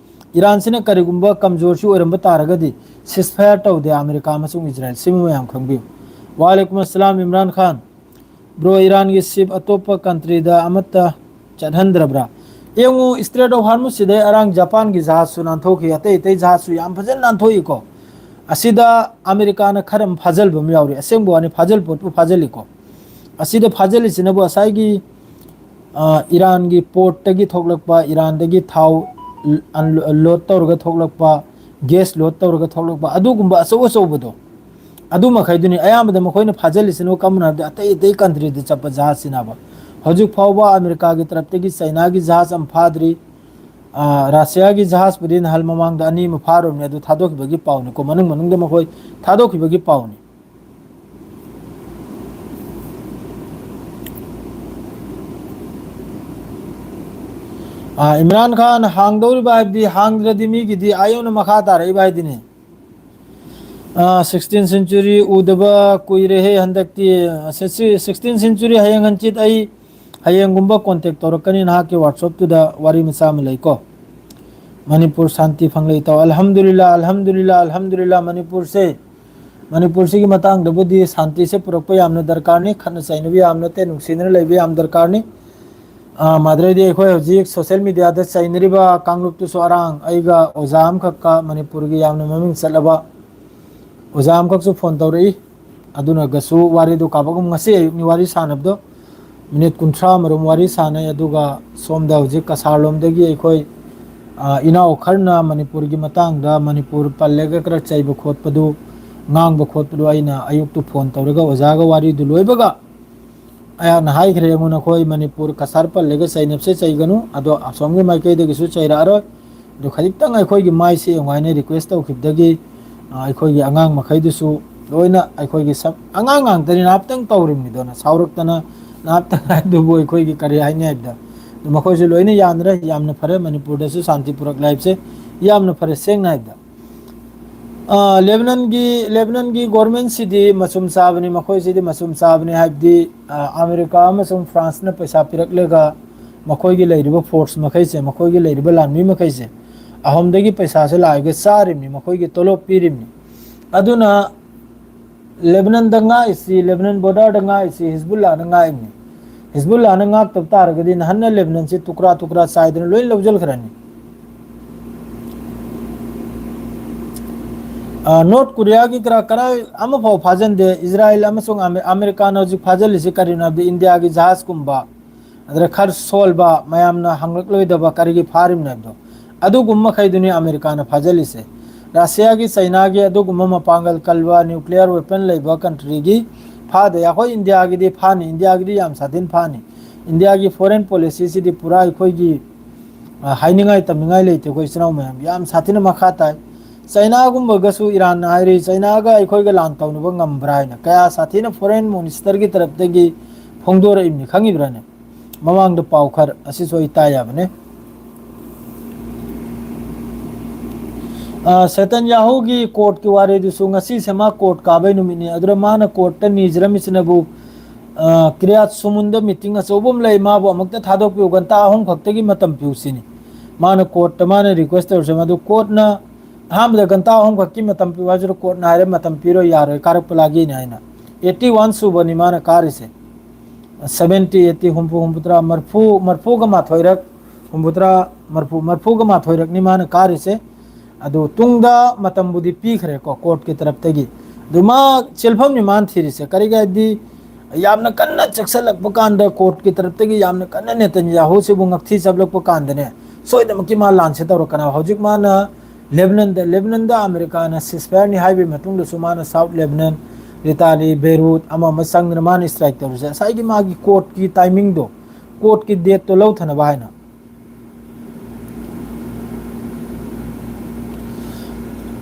ꯏꯔꯥꯟꯁꯤꯅ ꯀꯔꯤꯒꯨꯝꯕ ꯀꯝꯖꯣꯔꯁꯤ ꯑꯣꯏꯔꯝꯕ ꯇꯥꯔꯒꯗꯤ, ceasefire ꯇꯧꯗꯦ ꯑꯃꯦꯔꯤꯀꯥ ꯑꯃꯁꯨꯡ ꯏꯖꯔꯥꯌꯦꯜ꯫ ꯁꯤꯃ ꯃꯌꯥꯝ ꯈꯪꯕꯤꯌꯨ꯫ ꯋꯥꯂꯦꯀꯨꯝ ꯑꯁꯂꯥꯝ ꯏꯝꯔꯥꯟ ꯈꯥꯟ꯫ ꯕ꯭ꯔꯣ, ꯏꯔꯥꯟꯒꯤ ꯁꯤꯞ ꯑꯇꯣꯞꯄ ꯀꯟꯇ꯭ꯔꯤꯗ ꯑꯃꯠꯇ ꯆꯠꯍꯟꯗ꯭ꯔꯕ꯭ꯔꯥ? ꯌꯦꯡꯉꯨ, ꯏꯁꯇ꯭ꯔꯦꯠ ꯑꯣꯐ ꯍꯥꯔꯃꯨꯁꯁꯤꯗꯩ ꯑꯔꯥꯡ ꯖꯄꯥꯟꯒꯤ ꯖꯍꯥꯖꯁꯨ ꯅꯥꯟꯊꯣꯛꯈꯤ, ꯑꯇꯩ ꯑꯇꯩ ꯖꯍꯥꯖꯁꯨ ꯌꯥꯝ ꯐꯖꯅ ꯅꯥꯟꯊꯣꯛꯏꯀꯣ꯫ ꯑꯁꯤꯗ ꯑꯃꯦꯔꯤꯀꯥꯅ ꯈꯔ ꯑꯃ ꯐꯥꯖꯤꯜꯕ ꯑꯃ ꯌꯥꯎꯔꯤ꯫ ꯑꯁꯦꯡꯕ ꯋꯥꯅꯤ, ꯐꯥꯖꯤꯜ ꯄꯣꯠꯄꯨ ꯐꯥꯖꯤꯜꯂꯤꯀꯣ꯫ ꯑꯁꯤꯗ ꯐꯥꯖꯤꯜꯂꯤꯁꯤꯅꯕꯨ ꯉꯁꯥꯏꯒꯤ, ꯑ, ꯏꯔꯥꯟꯒꯤ ꯄꯣꯔꯠꯇꯒꯤ ꯊꯣꯛꯂꯛꯄ, ꯏꯔꯥꯟꯗꯒꯤ ꯊꯥꯎ ꯑꯟꯂꯣ-, ꯂꯣꯗ ꯇꯧꯔꯒ ꯊꯣꯛꯂꯛꯄ, ꯒ꯭ꯌꯥꯁ ꯂꯣꯗ ꯇꯧꯔꯒ ꯊꯣꯛꯂꯛꯄ, ꯑꯗꯨꯒꯨꯝꯕ ꯑꯆꯧ ꯑꯆꯧꯕꯗꯣ, ꯑꯗꯨ ꯃꯈꯩꯗꯨꯅꯤ ꯑꯌꯥꯝꯕꯗ ꯃꯈꯣꯏꯅ ꯐꯥꯖꯤꯜꯂꯤꯁꯤꯅ꯫ ꯀꯔꯝꯕꯅꯣ ꯍꯥꯏꯕꯗ, ꯑꯇꯩ ꯑꯇꯩ ꯀꯟꯇ꯭ꯔꯤꯗ ꯆꯠꯄ ꯖꯍꯥꯖꯁꯤꯅꯕ꯫ ꯍꯧꯖꯤꯛ ꯐꯥꯎꯕ ꯑꯃꯦꯔꯤꯀꯥꯒꯤ ꯇꯔꯞꯇꯒꯤ ꯆꯩꯅꯥꯒꯤ ꯖꯍꯥꯖ ꯑꯃ ꯐꯥꯗ꯭ꯔꯤ꯫ ꯑ, ꯔꯁꯤꯌꯥꯒꯤ ꯖꯍꯥꯖꯄꯨꯗꯤ ꯅꯍꯥꯟ ꯃꯃꯥꯡꯗ ꯑꯅꯤ ꯑꯃ ꯐꯥꯔꯨꯕꯅꯤ, ꯑꯗꯨ ꯊꯥꯗꯣꯛꯈꯤꯕꯒꯤ ꯄꯥꯎꯅꯤꯀꯣ, ꯃꯅꯨꯡ ꯃꯅꯨꯡꯗ ꯃꯈꯣꯏ ꯊꯥꯗꯣꯛꯈꯤꯕꯒꯤ ꯄꯥꯎꯅꯤ꯫ ꯑ, ꯏꯝꯔꯥꯟ ꯈꯥꯟ ꯍꯥꯡꯗꯧꯔꯤꯕ ꯍꯥꯏꯕꯗꯤ, ꯍꯥꯡꯗ꯭ꯔꯗꯤ ꯃꯤꯒꯤꯗꯤ ꯑꯥ ꯌꯧꯅ ꯃꯈꯥ ꯇꯥꯔꯛꯏꯕ ꯍꯥꯏꯗꯨꯅꯤ꯫ ꯑ, ꯁꯤꯛꯁꯇꯤꯟ ꯁꯦꯟꯆꯨꯔꯤ ꯎꯗꯕ ꯀꯨꯏꯔꯦꯍꯦ ꯍꯟꯗꯛꯇꯤ꯫ ꯑ, ꯁꯤ-, ꯁꯤ-, ꯁꯤꯛꯁꯇꯤꯟ ꯁꯦꯟꯆꯨꯔꯤ ꯍꯌꯦꯡ ꯍꯪꯆꯤꯠ ꯑꯩ ꯍꯌꯦꯡꯒꯨꯝꯕ ꯀꯣꯟꯇꯦꯛ ꯇꯧꯔꯛꯀꯅꯤ ꯅꯍꯥꯛꯀꯤ ꯋꯥꯔꯛꯁꯣꯞꯇꯨꯗ, ꯋꯥꯔꯤ ꯃꯆꯥ ꯑꯃ ꯂꯩꯀꯣ꯫ ꯃꯅꯤꯄꯨꯔ ꯁꯥꯟꯇꯤ ꯐꯪꯂꯦ ꯏꯇꯥꯎ꯫ ꯑꯜꯍꯝꯗꯨꯂꯤꯜꯂꯥ, ꯑꯜꯍꯝꯗꯨꯂꯤꯜꯂꯥ, ꯑꯜꯍꯝꯗꯨꯂꯤꯜꯂꯥ꯫ ꯃꯅꯤꯄꯨꯔꯁꯦ, ꯃꯅꯤꯄꯨꯔꯁꯤꯒꯤ ꯃꯇꯥꯡꯗꯕꯨꯗꯤ ꯁꯥꯟꯇꯤꯁꯦ ꯄꯨꯔꯛꯄ ꯌꯥꯝꯅ ꯗꯔꯀꯥꯔꯅꯤ, ꯈꯠꯅ ꯆꯩꯅꯕ ꯌꯥꯝ ꯅꯠꯇꯦ, ꯅꯨꯡꯁꯤꯅꯅ ꯂꯩꯕ ꯌꯥꯝ ꯗꯔꯀꯥꯔꯅꯤ꯫ ꯑ, ꯃꯗꯨꯗꯩꯗꯤ ꯑꯩꯈꯣꯏ ꯍꯧꯖꯤꯛ ꯁꯣꯁꯦꯜ ꯃꯦꯗꯤꯌꯥꯗ ꯆꯩꯅꯔꯤꯕ ꯀꯥꯡꯂꯨꯞꯇꯨꯁꯨ ꯑꯔꯥꯡ ꯑꯩꯒ ꯑꯣꯖꯥ ꯑꯃꯈꯛꯀ, ꯃꯅꯤꯄꯨꯔꯒꯤ ꯌꯥꯝꯅ ꯃꯃꯤꯡ ꯆꯠꯂꯕ ꯑꯣꯖꯥ ꯑꯃꯈꯛꯁꯨ ꯐꯣꯟ ꯇꯧꯔꯛꯏ꯫ ꯑꯗꯨꯅꯒꯁꯨ ꯋꯥꯔꯤꯗꯨ ꯀꯥꯕꯛ ꯑꯃ, ꯉꯁꯤ ꯑꯌꯨꯛꯅꯤ ꯋꯥꯔꯤ ꯁꯥꯟꯅꯕꯗꯣ, ꯃꯤꯅꯤꯠ ꯀꯨꯟꯊ꯭ꯔꯥ ꯃꯔꯨꯝ ꯋꯥꯔꯤ ꯁꯥꯟꯅꯩ꯫ ꯑꯗꯨꯒ ꯁꯣꯝꯗ ꯍꯧꯖꯤꯛ ꯀꯁꯥꯔꯂꯣꯝꯗꯒꯤ ꯑꯩꯈꯣꯏ ꯑ, ꯏꯅꯥꯎ ꯈꯔꯅ ꯃꯅꯤꯄꯨꯔꯒꯤ ꯃꯇꯥꯡꯗ, ꯃꯅꯤꯄꯨꯔ ꯄꯜꯂꯒ ꯈꯔ ꯆꯩꯕ ꯈꯣꯠꯄꯗꯨ, ꯉꯥꯡꯕ ꯈꯣꯠꯄꯗꯨ ꯑꯩꯅ ꯑꯌꯨꯛꯇꯨ ꯐꯣꯟ ꯇꯧꯔꯒ ꯑꯣꯖꯥꯒ ꯋꯥꯔꯤꯗꯨ ꯂꯣꯏꯕꯒ ꯑꯩꯍꯥꯛꯅ ꯍꯥꯏꯈ꯭ꯔꯦ, "ꯑꯩꯉꯣꯟꯗ ꯑꯩꯈꯣꯏ ꯃꯅꯤꯄꯨꯔ ꯀꯁꯥꯔ ꯄꯜꯂꯒ ꯆꯩꯅꯕꯁꯦ ꯆꯩꯒꯅꯨ, ꯑꯗꯣ ꯑꯁꯣꯝꯒꯤ ꯃꯥꯏꯀꯩꯗꯒꯤꯁꯨ ꯆꯩꯔꯛꯑꯔꯣꯏ, ꯑꯗꯨ ꯈꯖꯤꯛꯇꯪ ꯑꯩꯈꯣꯏꯒꯤ ꯃꯥꯏꯁꯦ ꯌꯦꯡꯉꯨ" ꯍꯥꯏꯅ ꯔꯤꯀ꯭ꯋꯦꯁ ꯇꯧꯈꯤꯕꯗꯒꯤ, ꯑ, ꯑꯩꯈꯣꯏꯒꯤ ꯑꯉꯥꯡ ꯃꯈꯩꯗꯨꯁꯨ ꯂꯣꯏꯅ ꯑꯩꯈꯣꯏꯒꯤ ꯁꯞ-, ꯑꯉꯥꯡ ꯉꯥꯛꯇꯅꯤ, ꯅꯍꯥꯛꯇꯪ ꯇꯧꯔꯤꯕꯅꯤꯗꯣ, ꯁꯥꯎꯔꯛꯇꯅ ꯅꯍꯥꯛꯇꯪ ꯍꯥꯏꯗꯨꯕꯨ ꯑꯩꯈꯣꯏꯒꯤ ꯀꯔꯤ ꯍꯥꯏꯅꯤ ꯍꯥꯏꯕꯗ, ꯑꯗꯨ ꯃꯈꯣꯏꯁꯨ ꯂꯣꯏꯅ ꯌꯥꯅꯔꯦ꯫ ꯌꯥꯝꯅ ꯐꯔꯦ, ꯃꯅꯤꯄꯨꯔꯗꯁꯨ ꯁꯥꯟꯇꯤ ꯄꯨꯔꯛꯂꯦ ꯍꯥꯏꯕꯁꯦ ꯌꯥꯝꯅ ꯐꯔꯦ, ꯁꯦꯡꯅ ꯍꯥꯏꯕꯗ꯫ ꯑ, ꯂꯦꯕꯅꯟꯒꯤ, ꯂꯦꯕꯅꯟꯒꯤ ꯒꯣꯔꯃꯦꯟꯁꯤꯗꯤ ꯃꯆꯨꯝ ꯆꯥꯕꯅꯤ, ꯃꯈꯣꯏꯁꯤꯗꯤ ꯃꯆꯨꯝ ꯆꯥꯕꯅꯤ, ꯍꯥꯏꯕꯗꯤ, ꯑ, ꯑꯃꯦꯔꯤꯀꯥ ꯑꯃꯁꯨꯡ ꯐ꯭ꯔꯥꯟꯁꯅ ꯄꯩꯁꯥ ꯄꯤꯔꯛꯂꯒ ꯃꯈꯣꯏꯒꯤ ꯂꯩꯔꯤꯕ ꯐꯣꯔꯁ ꯃꯈꯩꯁꯦ, ꯃꯈꯣꯏꯒꯤ ꯂꯩꯔꯤꯕ ꯂꯥꯟꯃꯤ ꯃꯈꯩꯁꯦ ꯑꯍꯣꯝꯗꯒꯤ ꯄꯩꯁꯥꯁꯦ ꯂꯥꯛꯑꯒ ꯆꯥꯔꯤꯕꯅꯤ, ꯃꯈꯣꯏꯒꯤ ꯇꯣꯂꯣꯞ ꯄꯤꯔꯤꯕꯅꯤ꯫ ꯑꯗꯨꯅ ꯂꯦꯕꯅꯟꯗ ꯉꯥꯛꯏꯁꯤ, ꯂꯦꯕꯅꯟ ꯕꯣꯔꯗꯔꯗ ꯉꯥꯛꯏꯁꯤ ꯍꯤꯖꯕꯨꯜꯂꯥꯅ ꯉꯥꯛꯏꯕꯅꯤ꯫ ꯍꯤꯖꯕꯨꯜꯂꯥꯅ ꯉꯥꯛꯇꯕ ꯇꯥꯔꯒꯗꯤ ꯅꯍꯥꯟꯅ ꯂꯦꯕꯅꯟꯁꯤ ꯇꯨꯀ꯭ꯔꯥ ꯇꯨꯀ꯭ꯔꯥ ꯆꯥꯏꯗꯅ ꯂꯣꯏ ꯂꯧꯁꯤꯟꯈ꯭ꯔꯅꯤ꯫ ꯑ, ꯅꯣꯔꯠ ꯀꯣꯔꯤꯌꯥꯒꯤ ꯀꯔꯥ ꯀꯔꯥꯏ ꯑꯃꯐꯥꯎ ꯐꯥꯖꯤꯟꯗꯦ꯫ ꯏꯖꯔꯥꯌꯦꯜ ꯑꯃꯁꯨꯡ ꯑꯃꯦ-, ꯑꯃꯦꯔꯤꯀꯥꯅ ꯍꯧꯖꯤꯛ ꯐꯥꯖꯤꯜꯂꯤꯁꯤ ꯀꯔꯤꯅꯣ ꯍꯥꯏꯕꯗ ꯏꯟꯗꯤꯌꯥꯒꯤ ꯖꯍꯥꯖꯀꯨꯝꯕ, ꯑꯗꯨꯗ ꯈꯔ ꯁꯣꯜꯕ, ꯃꯌꯥꯝꯅ ꯍꯪꯂꯛꯂꯣꯏꯗꯕ ꯀꯔꯤꯒꯤ ꯐꯥꯔꯤꯕꯅꯣ ꯍꯥꯏꯕꯗꯣ, ꯑꯗꯨꯒꯨꯝꯕ ꯃꯈꯩꯗꯨꯅꯤ ꯑꯃꯦꯔꯤꯀꯥꯅ ꯐꯥꯖꯤꯜꯂꯤꯁꯦ꯫ ꯔꯁꯤꯌꯥꯒꯤ, ꯆꯩꯅꯥꯒꯤ ꯑꯗꯨꯒꯨꯝꯕ ꯃꯄꯥꯡꯒꯜ ꯀꯜꯕ nuclear weapon ꯂꯩꯕ ꯀꯟꯇ꯭ꯔꯤꯒꯤ ꯐꯥꯗꯦ꯫ ꯑꯩꯈꯣꯏ ꯏꯟꯗꯤꯌꯥꯒꯤꯗꯤ ꯐꯥꯅꯤ, ꯏꯟꯗꯤꯌꯥꯒꯤꯗꯤ ꯌꯥꯝ ꯁꯥꯊꯤꯅ ꯐꯥꯅꯤ꯫ ꯏꯟꯗꯤꯌꯥꯒꯤ ꯐꯣꯔꯦꯟ ꯄꯣꯂꯤꯁꯤꯁꯤꯗꯤ ꯄꯨꯔꯥ ꯑꯩꯈꯣꯏꯒꯤ, ꯑ, ꯍꯥꯏꯅꯤꯡꯉꯥꯏ ꯇꯝꯅꯤꯡꯉꯥꯏ ꯂꯩꯇꯦ꯫ ꯑꯩꯈꯣꯏ ꯏꯆꯤꯟ ꯏꯅꯥꯎ ꯃꯌꯥꯝ ꯌꯥꯝ ꯁꯥꯊꯤꯅ ꯃꯈꯥ ꯇꯥꯏ꯫ ꯆꯩꯅꯥꯒꯨꯝꯕꯒꯁꯨ ꯏꯔꯥꯟꯅ ꯍꯥꯏꯔꯤ, ꯆꯩꯅꯥꯒ ꯑꯩꯈꯣꯏꯒ ꯂꯥꯟ ꯇꯧꯅꯕ ꯉꯝꯕ꯭ꯔꯥ ꯍꯥꯏꯅ ꯀꯌꯥ ꯁꯥꯊꯤꯅ ꯐꯣꯔꯦꯟ ꯃꯤꯅꯤꯁꯇꯔꯒꯤ ꯇꯔꯞꯇꯒꯤ ꯐꯣꯡꯗꯣꯔꯛꯏꯕꯅꯤ, ꯈꯪꯉꯤꯕ꯭ꯔꯥꯅꯦ? ꯃꯃꯥꯡꯗ ꯄꯥꯎ ꯈꯔ ꯑꯁꯤꯁꯨ ꯑꯩ ꯇꯥ ꯌꯥꯕꯅꯦ꯫ ꯑ, ꯁꯦꯇꯟ ꯌꯥꯍꯨꯒꯤ ꯀꯣꯔꯠꯀꯤ ꯋꯥꯔꯤꯗꯨꯁꯨ ꯉꯁꯤꯁꯦ ꯃꯥ ꯀꯣꯔꯠ ꯀꯥꯕꯩ ꯅꯨꯃꯤꯠꯅꯤ꯫ ꯑꯗꯨꯗ ꯃꯥꯅ ꯀꯣꯔꯠꯇ ꯅꯤꯖꯔꯝꯃꯤꯁꯤꯅꯕꯨ, ꯑ, ꯀ꯭ꯔꯤꯌꯥꯠ ꯁꯨꯃꯨꯟꯗ ꯃꯤꯇꯤꯡ ꯑꯆꯧꯕ ꯑꯃ ꯂꯩ, ꯃꯥꯕꯨ ꯑꯃꯨꯛꯇ ꯊꯥꯗꯣꯛꯄꯤꯌꯨ, ꯘꯟꯇꯥ ꯑꯍꯨꯝ ꯈꯛꯇꯒꯤ ꯃꯇꯝ ꯄꯤꯌꯨ ꯁꯤꯅꯤ꯫ ꯃꯥꯅ ꯀꯣꯔꯠꯇ ꯃꯥꯅ ꯔꯤꯀ꯭ꯋꯦꯁ ꯇꯧꯔꯤꯁꯦ, ꯃꯗꯨ ꯀꯣꯔꯠꯅ ꯑꯍꯥꯟꯕꯗ ꯘꯟꯇꯥ ꯑꯍꯨꯝ ꯈꯛꯀꯤ ꯃꯇꯝ ꯄꯤꯌꯨ ꯍꯥꯏꯁꯤꯗ ꯀꯣꯔꯠꯅ ꯍꯥꯏꯔꯦ, ꯃꯇꯝ ꯄꯤꯔꯣꯏ, ꯌꯥꯔꯣꯏ, ꯀꯥꯔꯛꯄ ꯂꯥꯒꯤꯅꯤ ꯍꯥꯏꯅ꯫ ꯑꯩꯠꯇꯤ ꯋꯥꯟ ꯁꯨꯕꯅꯤ ꯃꯥꯅ ꯀꯥꯔꯤꯁꯦ꯫ ꯁꯚꯦꯟꯇꯤ, ꯑꯩꯠꯇꯤ, ꯍꯨꯝꯐꯨ, ꯍꯨꯝꯐꯨꯇꯔꯥ, ꯃꯔꯐꯨ, ꯃꯔꯐꯨꯒ ꯃꯥꯊꯣꯏꯔꯛ, ꯍꯨꯝꯐꯨꯇꯔꯥ, ꯃꯔꯐꯨ, ꯃꯔꯐꯨꯒ ꯃꯥꯊꯣꯏꯔꯛꯅꯤ ꯃꯥꯅ ꯀꯥꯔꯤꯁꯦ꯫ ꯑꯗꯨ ꯇꯨꯡꯗ ꯃꯇꯝꯕꯨꯗꯤ ꯄꯤꯈ꯭ꯔꯦꯀꯣ ꯀꯣꯔꯠꯀꯤ ꯇꯔꯞꯇꯒꯤ꯫ ꯑꯗꯨ ꯃꯥ ꯆꯦꯜꯐꯝꯅꯤ ꯃꯥꯅ ꯊꯤꯔꯤꯁꯦ꯫ ꯀꯔꯤꯒꯤ ꯍꯥꯏꯗꯤ ꯌꯥꯝꯅ ꯀꯟꯅ ꯆꯦꯛꯁꯤꯜꯂꯛꯄ ꯀꯥꯟꯗ, ꯀꯣꯔꯠꯀꯤ ꯇꯔꯞꯇꯒꯤ ꯌꯥꯝꯅ ꯀꯟꯅ ꯅꯦꯇꯟꯌꯥꯍꯨꯁꯤꯕꯨ ꯉꯛꯊꯤ ꯆꯞꯂꯛꯄ ꯀꯥꯟꯗꯅꯦ, ꯁꯣꯏꯗꯅꯃꯛꯀꯤ ꯃꯥ ꯂꯥꯟꯁꯦ ꯇꯧꯔꯛꯀꯅꯤ꯫ ꯍꯧꯖꯤꯛ ꯃꯥꯅ ꯂꯦꯕꯅꯟꯗ, ꯂꯦꯕꯅꯟꯗ ꯑꯃꯦꯔꯤꯀꯥꯅ ceasefire ꯅꯤ ꯍꯥꯏꯕꯒꯤ ꯃꯇꯨꯡꯗꯁꯨ ꯃꯥꯅ South Lebanon, ꯏꯇꯥꯂꯤ, ꯕꯦꯔꯨꯠ ꯑꯃ ꯑꯃ ꯆꯪꯗꯅ ꯃꯥꯅ strike ꯇꯧꯔꯤꯁꯦ ꯉꯁꯥꯏꯒꯤ ꯃꯥꯒꯤ court ꯀꯤ timing ꯗꯣ, court ꯀꯤ date ꯇꯣ ꯂꯧꯊꯅꯕ ꯍꯥꯏꯅ꯫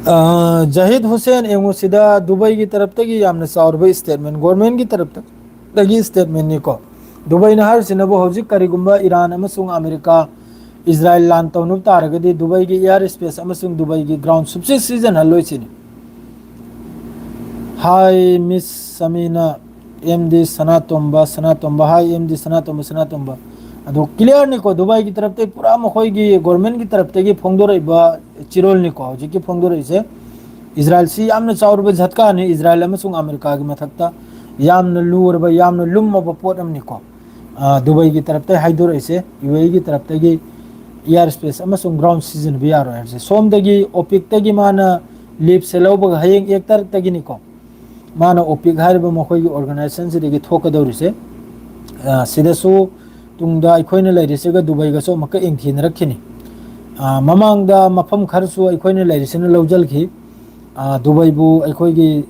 ꯑ, ꯖꯍꯤꯗ ꯍꯨꯁꯦꯟ, ꯌꯦꯡꯉꯨ ꯁꯤꯗ ꯗꯨꯕꯩꯒꯤ ꯇꯔꯞꯇꯒꯤ ꯌꯥꯝꯅ ꯆꯥꯎꯔꯕ statement, government ꯀꯤ ꯇꯔꯞꯇꯒꯤ statement ꯅꯤꯀꯣ꯫ ꯗꯨꯕꯩꯅ ꯍꯥꯏꯔꯤꯁꯤꯅꯕꯨ ꯍꯧꯖꯤꯛ ꯀꯔꯤꯒꯨꯝꯕ ꯏꯔꯥꯟ ꯑꯃꯁꯨꯡ ꯑꯃꯦꯔꯤꯀꯥ ꯏꯖꯔꯥꯏꯜ ꯂꯥꯟ ꯇꯧꯅꯕ ꯇꯥꯔꯒꯗꯤ ꯗꯨꯕꯩꯒꯤ air space ꯑꯃꯁꯨꯡ ꯗꯨꯕꯩꯒꯤ ground ꯁꯨꯞꯁꯤ ꯁꯤꯖꯤꯟꯅꯍꯜꯂꯣꯏ ꯁꯤꯅꯤ꯫ Hi Miss ꯁꯃꯤꯅ, M D Sanatomba, Sanatomba, hi M D Sanatomba, Sanatomba. ꯑꯗꯣ clear ꯅꯤꯀꯣ, ꯗꯨꯕꯥꯏꯒꯤ ꯇꯔꯞꯇꯒꯤ ꯄꯨꯔꯥ ꯃꯈꯣꯏꯒꯤ government ꯀꯤ ꯇꯔꯞꯇꯒꯤ ꯐꯣꯡꯗꯣꯔꯛꯏꯕ ꯆꯤꯔꯣꯜꯅꯤꯀꯣ ꯍꯧꯖꯤꯛꯀꯤ ꯐꯣꯡꯗꯣꯔꯛꯏꯁꯦ꯫ ꯏꯖꯔꯥꯏꯜꯁꯤ ꯌꯥꯝꯅ ꯆꯥꯎꯔꯕ ꯖꯠꯀꯥꯅꯤ, ꯏꯖꯔꯥꯏꯜ ꯑꯃꯁꯨꯡ ꯑꯃꯦꯔꯤꯀꯥꯒꯤ ꯃꯊꯛꯇ ꯌꯥꯝꯅ ꯂꯨꯔꯕ, ꯌꯥꯝꯅ ꯂꯨꯝꯃꯕ ꯄꯣꯠ ꯑꯃꯅꯤꯀꯣ꯫ ꯑ, ꯗꯨꯕꯥꯏꯒꯤ ꯇꯔꯞꯇꯒꯤ ꯍꯥꯏꯗꯣꯔꯛꯏꯁꯦ, ꯌꯨ ꯑꯦ ꯏ ꯒꯤ ꯇꯔꯞꯇꯒꯤ air space ꯑꯃꯁꯨꯡ ground ꯁꯤꯖꯤꯟꯅꯕ ꯌꯥꯔꯣꯏ ꯍꯥꯏꯕꯁꯦ꯫ ꯁꯣꯝꯗꯒꯤ ꯑꯣꯄꯤꯛꯇꯒꯤ ꯃꯥꯅ leave ꯁꯦ ꯂꯧꯕꯒ ꯍꯌꯦꯡ ꯑꯦꯛ ꯇꯔꯛꯇꯒꯤꯅꯤꯀꯣ꯫ ꯃꯥꯅ ꯑꯣꯄꯤꯛ ꯍꯥꯏꯔꯤꯕ ꯃꯈꯣꯏꯒꯤ organization ꯁꯤꯗꯒꯤ ꯊꯣꯛꯀꯗꯧꯔꯤꯁꯦ꯫ ꯑ, ꯁꯤꯗꯁꯨ ꯇꯨꯡꯗ ꯑꯩꯈꯣꯏꯅ ꯂꯩꯔꯤꯁꯤꯒ ꯗꯨꯕꯩꯒꯁꯨ ꯑꯃꯨꯛꯀ ꯌꯦꯡꯊꯤꯅꯔꯛꯈꯤꯅꯤ꯫ ꯑ, ꯃꯃꯥꯡꯗ ꯃꯐꯝ ꯈꯔꯁꯨ ꯑꯩꯈꯣꯏꯅ ꯂꯩꯔꯤꯁꯤꯅ ꯂꯧꯁꯤꯟꯈꯤ꯫ ꯑ, ꯗꯨꯕꯩꯕꯨ ꯑꯩꯈꯣꯏꯒꯤ,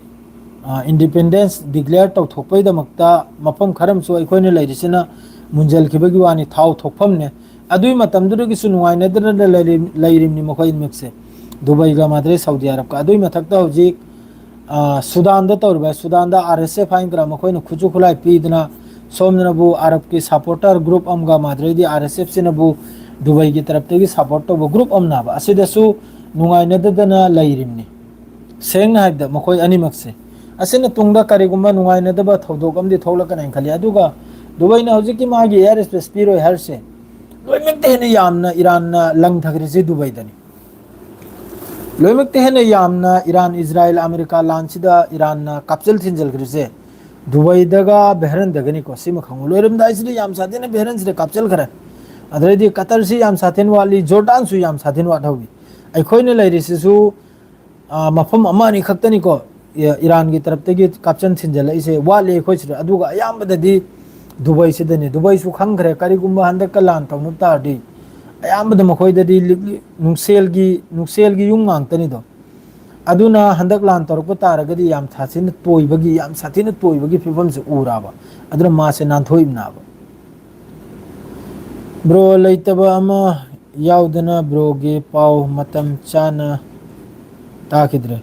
ꯑ, independence declare ꯇꯧꯊꯣꯛꯄꯒꯤꯗꯃꯛꯇ ꯃꯐꯝ ꯈꯔ ꯑꯃꯁꯨ ꯑꯩꯈꯣꯏꯅ ꯂꯩꯔꯤꯁꯤꯅ ꯃꯨꯟꯖꯜꯈꯤꯕꯒꯤ ꯋꯥꯅꯤ, ꯊꯥꯎ ꯊꯣꯛꯐꯝꯅꯦ꯫ ꯑꯗꯨꯒꯤ ꯃꯇꯝꯗꯨꯗꯒꯤꯁꯨ ꯅꯨꯡꯉꯥꯏꯅꯗꯅ ꯂꯩꯔꯤ-, ꯂꯩꯔꯤꯕꯅꯤ ꯃꯈꯣꯏ ꯑꯅꯤꯃꯛꯁꯦ, ꯗꯨꯕꯩꯒ ꯃꯥꯗ꯭ꯔꯦ ꯁꯥꯎꯗꯤ ꯑꯔꯕꯀ꯫ ꯑꯗꯨꯒꯤ ꯃꯊꯛꯇ ꯍꯧꯖꯤꯛ, ꯑ, ꯁꯨꯗꯥꯟꯗ ꯇꯧꯔꯤꯕ, ꯁꯨꯗꯥꯟꯗ ꯑꯥꯔ ꯑꯦꯁ ꯑꯦꯐ ꯍꯥꯏꯅ ꯈꯔ ꯃꯈꯣꯏꯅ ꯈꯨꯠꯁꯨ ꯈꯨꯠꯂꯥꯏ ꯄꯤꯗꯅ, ꯁꯣꯝꯗꯅꯕꯨ ꯑꯔꯕꯀꯤ supporter group ꯑꯃꯒ ꯃꯥꯗ꯭ꯔꯦꯗꯤ ꯑꯥꯔ ꯑꯦꯁ ꯑꯦꯐ ꯁꯤꯅꯕꯨ ꯗꯨꯕꯩꯒꯤ ꯇꯔꯞꯇꯒꯤ support ꯇꯧꯕ group ꯑꯃꯅꯕ, ꯑꯁꯤꯗꯁꯨ ꯅꯨꯡꯉꯥꯏꯅꯗꯗꯅ ꯂꯩꯔꯤꯕꯅꯤ꯫ ꯁꯦꯡꯅ ꯍꯥꯏꯕꯗ ꯃꯈꯣꯏ ꯑꯅꯤꯃꯛꯁꯦ꯫ ꯑꯁꯤꯅ ꯇꯨꯡꯗ ꯀꯔꯤꯒꯨꯝꯕ ꯅꯨꯡꯉꯥꯏꯅꯗꯕ ꯊꯧꯗꯣꯛ ꯑꯃꯗꯤ ꯊꯣꯛꯂꯛꯀꯅꯤ ꯍꯥꯏꯅ ꯈꯜꯂꯤ꯫ ꯑꯗꯨꯒ ꯗꯨꯕꯩꯅ ꯍꯧꯖꯤꯛꯀꯤ ꯃꯥꯒꯤ air space ꯄꯤꯔꯣꯏ ꯍꯥꯏꯔꯤꯁꯦ, ꯂꯣꯏꯅꯃꯛꯇ ꯍꯦꯟꯅ ꯌꯥꯝꯅ ꯏꯔꯥꯟꯅ ꯂꯪꯊꯈ꯭ꯔꯤꯁꯦ ꯗꯨꯕꯩꯗꯅꯤ꯫ ꯂꯣꯏꯅꯃꯛꯇ ꯍꯦꯟꯅ ꯌꯥꯝꯅ ꯏꯔꯥꯟ, ꯏꯖꯔꯥꯏꯜ, ꯑꯃꯦꯔꯤꯀꯥ ꯂꯥꯟꯁꯤꯗ ꯏꯔꯥꯟꯅ ꯀꯥꯞꯆꯦꯜ ꯊꯤꯟꯖꯤꯜꯈ꯭ꯔꯤꯁꯦ ꯗꯨꯕꯩꯗꯒ ꯕꯦꯍꯔꯟꯗꯒꯅꯤꯀꯣ꯫ ꯁꯤꯃ ꯈꯪꯉꯨ꯫ ꯂꯣꯏꯔꯝꯗꯥꯏꯁꯤꯗ ꯌꯥꯝ ꯁꯥꯊꯤꯅ ꯕꯦꯍꯔꯟꯁꯤꯗ ꯀꯥꯞꯆꯦꯜꯈ꯭ꯔꯦ꯫ ꯑꯗꯩꯗꯤ ꯀꯇꯔꯁꯤ ꯌꯥꯝ ꯁꯥꯊꯤꯅ ꯋꯥꯠꯂꯤ, ꯖꯣꯔꯗꯥꯟꯁꯨ ꯌꯥꯝ ꯁꯥꯊꯤꯅ ꯋꯥꯠꯍꯧꯋꯤ꯫ ꯑꯩꯈꯣꯏꯅ ꯂꯩꯔꯤꯁꯤꯁꯨ, ꯑ, ꯃꯐꯝ ꯑꯃ ꯑꯅꯤ ꯈꯛꯇꯅꯤꯀꯣ, ꯏ-, ꯏꯔꯥꯟꯒꯤ ꯇꯔꯞꯇꯒꯤ ꯀꯥꯞꯆꯦꯜ ꯊꯤꯟꯖꯜꯂꯛꯏꯁꯦ꯫ ꯋꯥꯠꯂꯤ ꯑꯩꯈꯣꯏꯁꯤꯗ꯫ ꯑꯗꯨꯒ ꯑꯌꯥꯝꯕꯗꯗꯤ ꯗꯨꯕꯩꯁꯤꯗꯅꯤ꯫ ꯗꯨꯕꯩꯁꯨ ꯈꯪꯈ꯭ꯔꯦ, ꯀꯔꯤꯒꯨꯝꯕ ꯍꯟꯗꯛꯀ ꯂꯥꯟ ꯇꯧꯅꯕ ꯇꯥꯔꯗꯤ ꯑꯌꯥꯝꯕꯗ ꯃꯈꯣꯏꯗꯗꯤ ꯂꯤꯛꯂꯤ-, ꯅꯨꯡꯁꯦꯜꯒꯤ, ꯅꯨꯡꯁꯦꯜꯒꯤ ꯌꯨꯝ ꯉꯥꯛꯇꯅꯤꯗꯣ꯫ ꯑꯗꯨꯅ ꯍꯟꯗꯛ ꯂꯥꯟ ꯇꯧꯔꯛꯄ ꯇꯥꯔꯒꯗꯤ ꯌꯥꯝ ꯁꯥꯊꯤꯅ ꯇꯣꯏꯕꯒꯤ, ꯌꯥꯝ ꯁꯥꯊꯤꯅ ꯇꯣꯏꯕꯒꯤ ꯐꯤꯕꯝꯁꯦ ꯎꯔꯕ꯫ ꯑꯗꯨꯅ ꯃꯥꯁꯦ ꯅꯥꯟꯊꯣꯛꯏꯕꯅꯦꯕ꯫ ꯕ꯭ꯔꯣ, ꯂꯩꯇꯕ ꯑꯃ ꯌꯥꯎꯗꯅ ꯕ꯭ꯔꯣꯒꯤ ꯄꯥꯎ ꯃꯇꯝ ꯆꯥꯅ ꯇꯥꯈꯤꯗ꯭ꯔꯦ꯫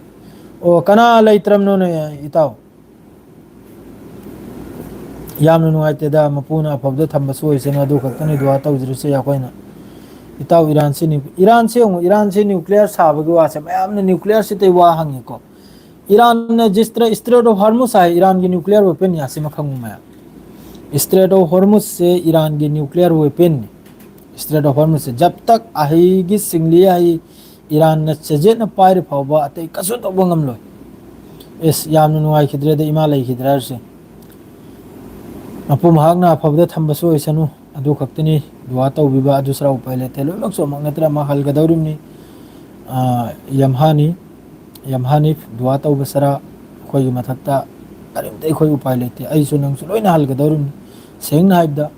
ꯑꯣ, ꯀꯅꯥ ꯂꯩꯇ꯭ꯔꯕꯅꯣꯅꯦ, ꯏꯇꯥꯎ? ꯌꯥꯝꯅ ꯅꯨꯡꯉꯥꯏꯇꯦꯗ, ꯃꯄꯨꯅ ꯑꯐꯕꯗ ꯊꯝꯕꯁꯨ ꯑꯣꯏꯁꯅꯨ, ꯑꯗꯨ ꯈꯛꯇꯅꯤ ꯗꯨꯋꯥ ꯇꯧꯖꯔꯤꯁꯦ ꯑꯩꯈꯣꯏꯅ꯫ ꯏꯇꯥꯎ, ꯏꯔꯥꯟꯁꯤ ꯅ꯭ꯌꯨ-, ꯏꯔꯥꯟꯁꯤ ꯌꯦꯡꯉꯨ, ꯏꯔꯥꯟꯁꯤ nuclear ꯁꯥꯕꯒꯤ ꯋꯥꯁꯦ, ꯃꯌꯥꯝꯅ nuclear ꯁꯤꯗꯩ ꯋꯥ ꯍꯪꯉꯤꯀꯣ꯫ ꯏꯔꯥꯟꯅ ꯖꯤꯁꯇ꯭ꯔ-, Strait of Hormuz high, ꯏꯔꯥꯟꯒꯤ nuclear weapon ꯅꯤ, ꯑꯁꯤꯃ ꯈꯪꯉꯨ ꯃꯌꯥꯝ꯫ Strait of Hormuz ꯁꯦ ꯏꯔꯥꯟꯒꯤ nuclear weapon ꯅꯤ꯫ Strait of Hormuz ꯁꯦ ꯖꯕ ꯇꯛ ꯑꯍꯩꯒꯤ ꯁꯤꯡꯂꯤ ꯍꯩ ꯏꯔꯥꯟꯅ ꯆꯦꯖꯦꯠꯅ ꯄꯥꯏꯔꯤ ꯐꯥꯎꯕ ꯑꯇꯩ ꯀꯩꯁꯨ ꯇꯧꯕ ꯉꯝꯂꯣꯏ꯫ ꯑꯦꯁ, ꯌꯥꯝꯅ ꯅꯨꯡꯉꯥꯏꯈꯤꯗ꯭ꯔꯦꯗ, ꯏꯃꯥ ꯂꯩꯈꯤꯗ꯭ꯔꯦ ꯍꯥꯏꯔꯁꯦ꯫ ꯃꯄꯨ ꯃꯍꯥꯛꯅ ꯑꯐꯕꯗ ꯊꯝꯕꯁꯨ ꯑꯣꯏꯁꯅꯨ, ꯑꯗꯨ ꯈꯛꯇꯅꯤ ꯗꯨꯋꯥ ꯇꯧꯕꯤꯕ, ꯑꯗꯨ ꯁꯔꯥ ꯎꯄꯥꯏ ꯂꯩꯇꯦ꯫ ꯂꯣꯏꯅꯃꯛꯁꯨ ꯑꯃꯨꯛ ꯅꯠꯇ꯭ꯔ ꯑꯃ ꯍꯜꯒꯗꯧꯔꯤꯕꯅꯤ꯫ ꯑꯥ, ꯌꯝꯍꯥꯅꯤ, ꯌꯝꯍꯥꯅꯤ ꯗꯨꯋꯥ ꯇꯧꯕ ꯁꯔꯥ ꯑꯩꯈꯣꯏꯒꯤ ꯃꯊꯛꯇ ꯀꯔꯤꯝꯇ ꯑꯩꯈꯣꯏ ꯎꯄꯥꯏ ꯂꯩꯇꯦ꯫ ꯑꯩꯁꯨ ꯅꯪꯁꯨ ꯂꯣꯏꯅ ꯍꯜꯒꯗꯧꯔꯤꯕꯅꯤ꯫ ꯁꯦꯡꯅ ꯍꯥꯏꯕꯗ,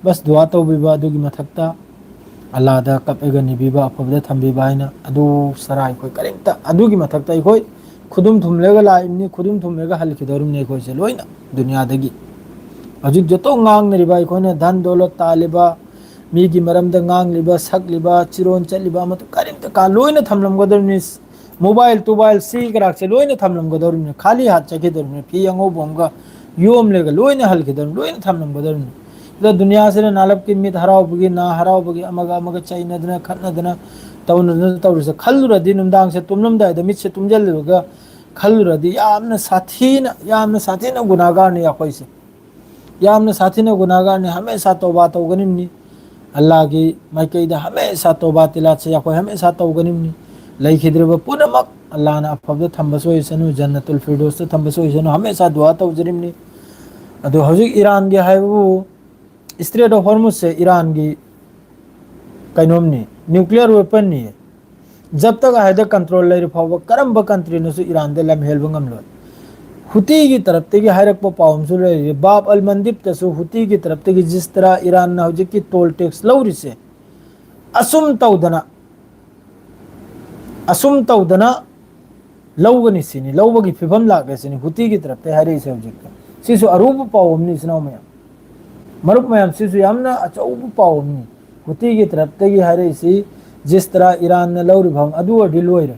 ꯕꯁ ꯗꯨꯋꯥ ꯇꯧꯕꯤꯕ ꯑꯗꯨꯒꯤ ꯃꯊꯛꯇ ꯑꯜꯂꯥꯗ ꯀꯞꯑꯒ ꯅꯤꯕꯤꯕ, ꯑꯐꯕꯗ ꯊꯝꯕꯤꯕ ꯍꯥꯏꯅ ꯑꯗꯨ ꯁꯔꯥ ꯑꯩꯈꯣꯏ ꯀꯔꯤꯝꯇ, ꯑꯗꯨꯒꯤ ꯃꯊꯛꯇ ꯑꯩꯈꯣꯏ ꯈꯨꯗꯨꯝ ꯊꯨꯝꯂꯒ ꯂꯥꯛꯏꯕꯅꯤ, ꯈꯨꯗꯨꯝ ꯊꯨꯝꯂꯒ ꯍꯜꯈꯤꯗꯧꯔꯤꯕꯅꯤ ꯑꯩꯈꯣꯏꯁꯦ ꯂꯣꯏꯅ ꯗꯨꯅꯤꯌꯥꯗꯒꯤ꯫ ꯍꯧꯖꯤꯛ ꯖꯣꯇꯣ ꯉꯥꯡꯅꯔꯤꯕ ꯑꯩꯈꯣꯏꯅ ꯙꯟ ꯗꯧꯂꯠ ꯇꯥꯜꯂꯤꯕ, ꯃꯤꯒꯤ ꯃꯔꯝꯗ ꯉꯥꯡꯂꯤꯕ, ꯁꯛꯂꯤꯕ, ꯆꯤꯔꯣꯟ ꯆꯠꯂꯤꯕ ꯑꯃꯠꯇ ꯀꯔꯤꯝꯇ ꯀꯥ ꯂꯣꯏꯅ ꯊꯝꯂꯝꯒꯗꯧꯔꯤꯕꯅꯤ꯫ ꯃꯣꯕꯥꯏꯜ ꯇꯨꯕꯥꯏꯜ ꯁꯤ ꯀꯔꯥꯛꯁꯦ ꯂꯣꯏꯅ ꯊꯝꯂꯝꯒꯗꯧꯔꯤꯕꯅꯤ꯫ ꯈꯥꯂꯤ ꯍꯥꯠ ꯆꯠꯈꯤꯗꯧꯔꯤꯕꯅꯤ꯫ ꯐꯤ ꯑꯉꯧꯕ ꯑꯃꯒ ꯌꯣꯝꯂꯒ ꯂꯣꯏꯅ ꯍꯜꯈꯤꯗꯧꯔꯤꯕꯅꯤ, ꯂꯣꯏꯅ ꯊꯝꯂꯝꯒꯗꯧꯔꯤꯕꯅꯤ꯫ ꯑꯗ ꯗꯨꯅꯤꯌꯥꯁꯤꯗ ꯅꯥꯂꯞꯀꯤ ꯃꯤꯠ ꯍꯔꯥꯎꯕꯒꯤ, ꯅꯥ ꯍꯔꯥꯎꯕꯒꯤ, ꯑꯃꯒ ꯑꯃꯒ ꯆꯩꯅꯗꯅ, ꯈꯠꯅꯗꯅ, ꯇꯧꯅꯗꯅ ꯇꯧꯔꯤꯁꯦ ꯈꯜꯂꯨꯔꯗꯤ, ꯅꯨꯡꯗꯥꯡꯁꯦ ꯇꯨꯝꯂꯝꯗꯥꯏꯗ ꯃꯤꯠꯁꯦ ꯇꯨꯝꯁꯤꯜꯂꯒ ꯈꯜꯂꯨꯔꯗꯤ, ꯌꯥꯝꯅ ꯁꯥꯊꯤꯅ, ꯌꯥꯝꯅ ꯁꯥꯊꯤꯅ ꯒꯨꯅꯥꯒꯥꯔꯅꯤ ꯑꯩꯈꯣꯏꯁꯦ꯫ ꯌꯥꯝꯅ ꯁꯥꯊꯤꯅ ꯒꯨꯅꯥꯒꯥꯔꯅꯤ꯫ ꯍꯃꯦꯁꯥ ꯇꯧꯕꯥ ꯇꯧꯒꯅꯤꯕꯅꯤ꯫ ꯑꯜꯂꯥꯒꯤ ꯃꯥꯏꯀꯩꯗ ꯍꯃꯦꯁꯥ ꯇꯧꯕꯥ ꯇꯤꯂꯥꯠꯁꯦ ꯑꯩꯈꯣꯏ ꯍꯃꯦꯁꯥ ꯇꯧꯒꯅꯤꯕꯅꯤ꯫ ꯂꯩꯈꯤꯗ꯭ꯔꯤꯕ ꯄꯨꯝꯅꯃꯛ ꯑꯜꯂꯥꯅ ꯑꯐꯕꯗ ꯊꯝꯕꯁꯨ ꯑꯣꯏꯁꯅꯨ, ꯖꯟꯅꯇꯨꯜ ꯐꯤꯔꯗꯣꯁꯇ ꯊꯝꯕꯁꯨ ꯑꯣꯏꯁꯅꯨ, ꯍꯃꯦꯁꯥ ꯗꯨꯋꯥ ꯇꯧꯖꯔꯤꯕꯅꯤ꯫ ꯑꯗꯣ ꯍꯧꯖꯤꯛ ꯏꯔꯥꯟꯒꯤ ꯍꯥꯏꯕꯕꯨ, Strait of Hormuz ꯁꯦ ꯏꯔꯥꯟꯒꯤ ꯀꯩꯅꯣꯝꯅꯤ, nuclear weapon ꯅꯤ꯫ ꯖꯕ ꯇꯛ ꯍꯥꯏꯗ control ꯂꯩꯔꯤ ꯐꯥꯎꯕ ꯀꯔꯝꯕ country ꯅꯁꯨ ꯏꯔꯥꯟꯗ ꯂꯝ ꯍꯦꯜꯕ ꯉꯝꯂꯣꯏ꯫ ꯍꯨꯇꯤꯒꯤ ꯇꯔꯞꯇꯒꯤ ꯍꯥꯏꯔꯛꯄ ꯄꯥꯎ ꯑꯃꯁꯨ ꯂꯩꯔꯤ, ꯕꯥꯕ ꯑꯜ ꯃꯟꯗꯤꯞꯇꯁꯨ ꯍꯨꯇꯤꯒꯤ ꯇꯔꯞꯇꯒꯤ ꯖꯤꯁꯇ꯭ꯔꯥ ꯏꯔꯥꯟꯅ ꯍꯧꯖꯤꯛꯀꯤ toll tax ꯂꯧꯔꯤꯁꯦ, ꯑꯁꯨꯝ ꯇꯧꯗꯅ, ꯑꯁꯨꯝ ꯇꯧꯗꯅ ꯂꯧꯒꯅꯤ ꯁꯤꯅꯤ, ꯂꯧꯕꯒꯤ ꯐꯤꯕꯝ ꯂꯥꯛꯂꯦ ꯁꯤꯅꯤ ꯍꯨꯇꯤꯒꯤ ꯇꯔꯞꯇ ꯍꯥꯏꯔꯛꯏꯁꯦ ꯍꯧꯖꯤꯛꯇ꯫ ꯁꯤꯁꯨ ꯑꯔꯨꯕ ꯄꯥꯎ ꯑꯃꯅꯤ, ꯏꯆꯤꯟ ꯏꯅꯥꯎ ꯃꯌꯥꯝ꯫ ꯃꯔꯨꯞ ꯃꯌꯥꯝ, ꯁꯤꯁꯨ ꯌꯥꯝꯅ ꯑꯆꯧꯕ ꯄꯥꯎ ꯑꯃꯅꯤ꯫ ꯍꯨꯇꯤꯒꯤ ꯇꯔꯞꯇꯒꯤ ꯍꯥꯏꯔꯛꯏꯁꯤ, ꯖꯤꯁ ꯇꯔꯥ ꯏꯔꯥꯟꯅ ꯂꯧꯔꯤꯕ ꯐꯪ-, ꯑꯗꯨ ꯑꯣꯏꯔꯗꯤ ꯂꯣꯏꯔꯦ꯫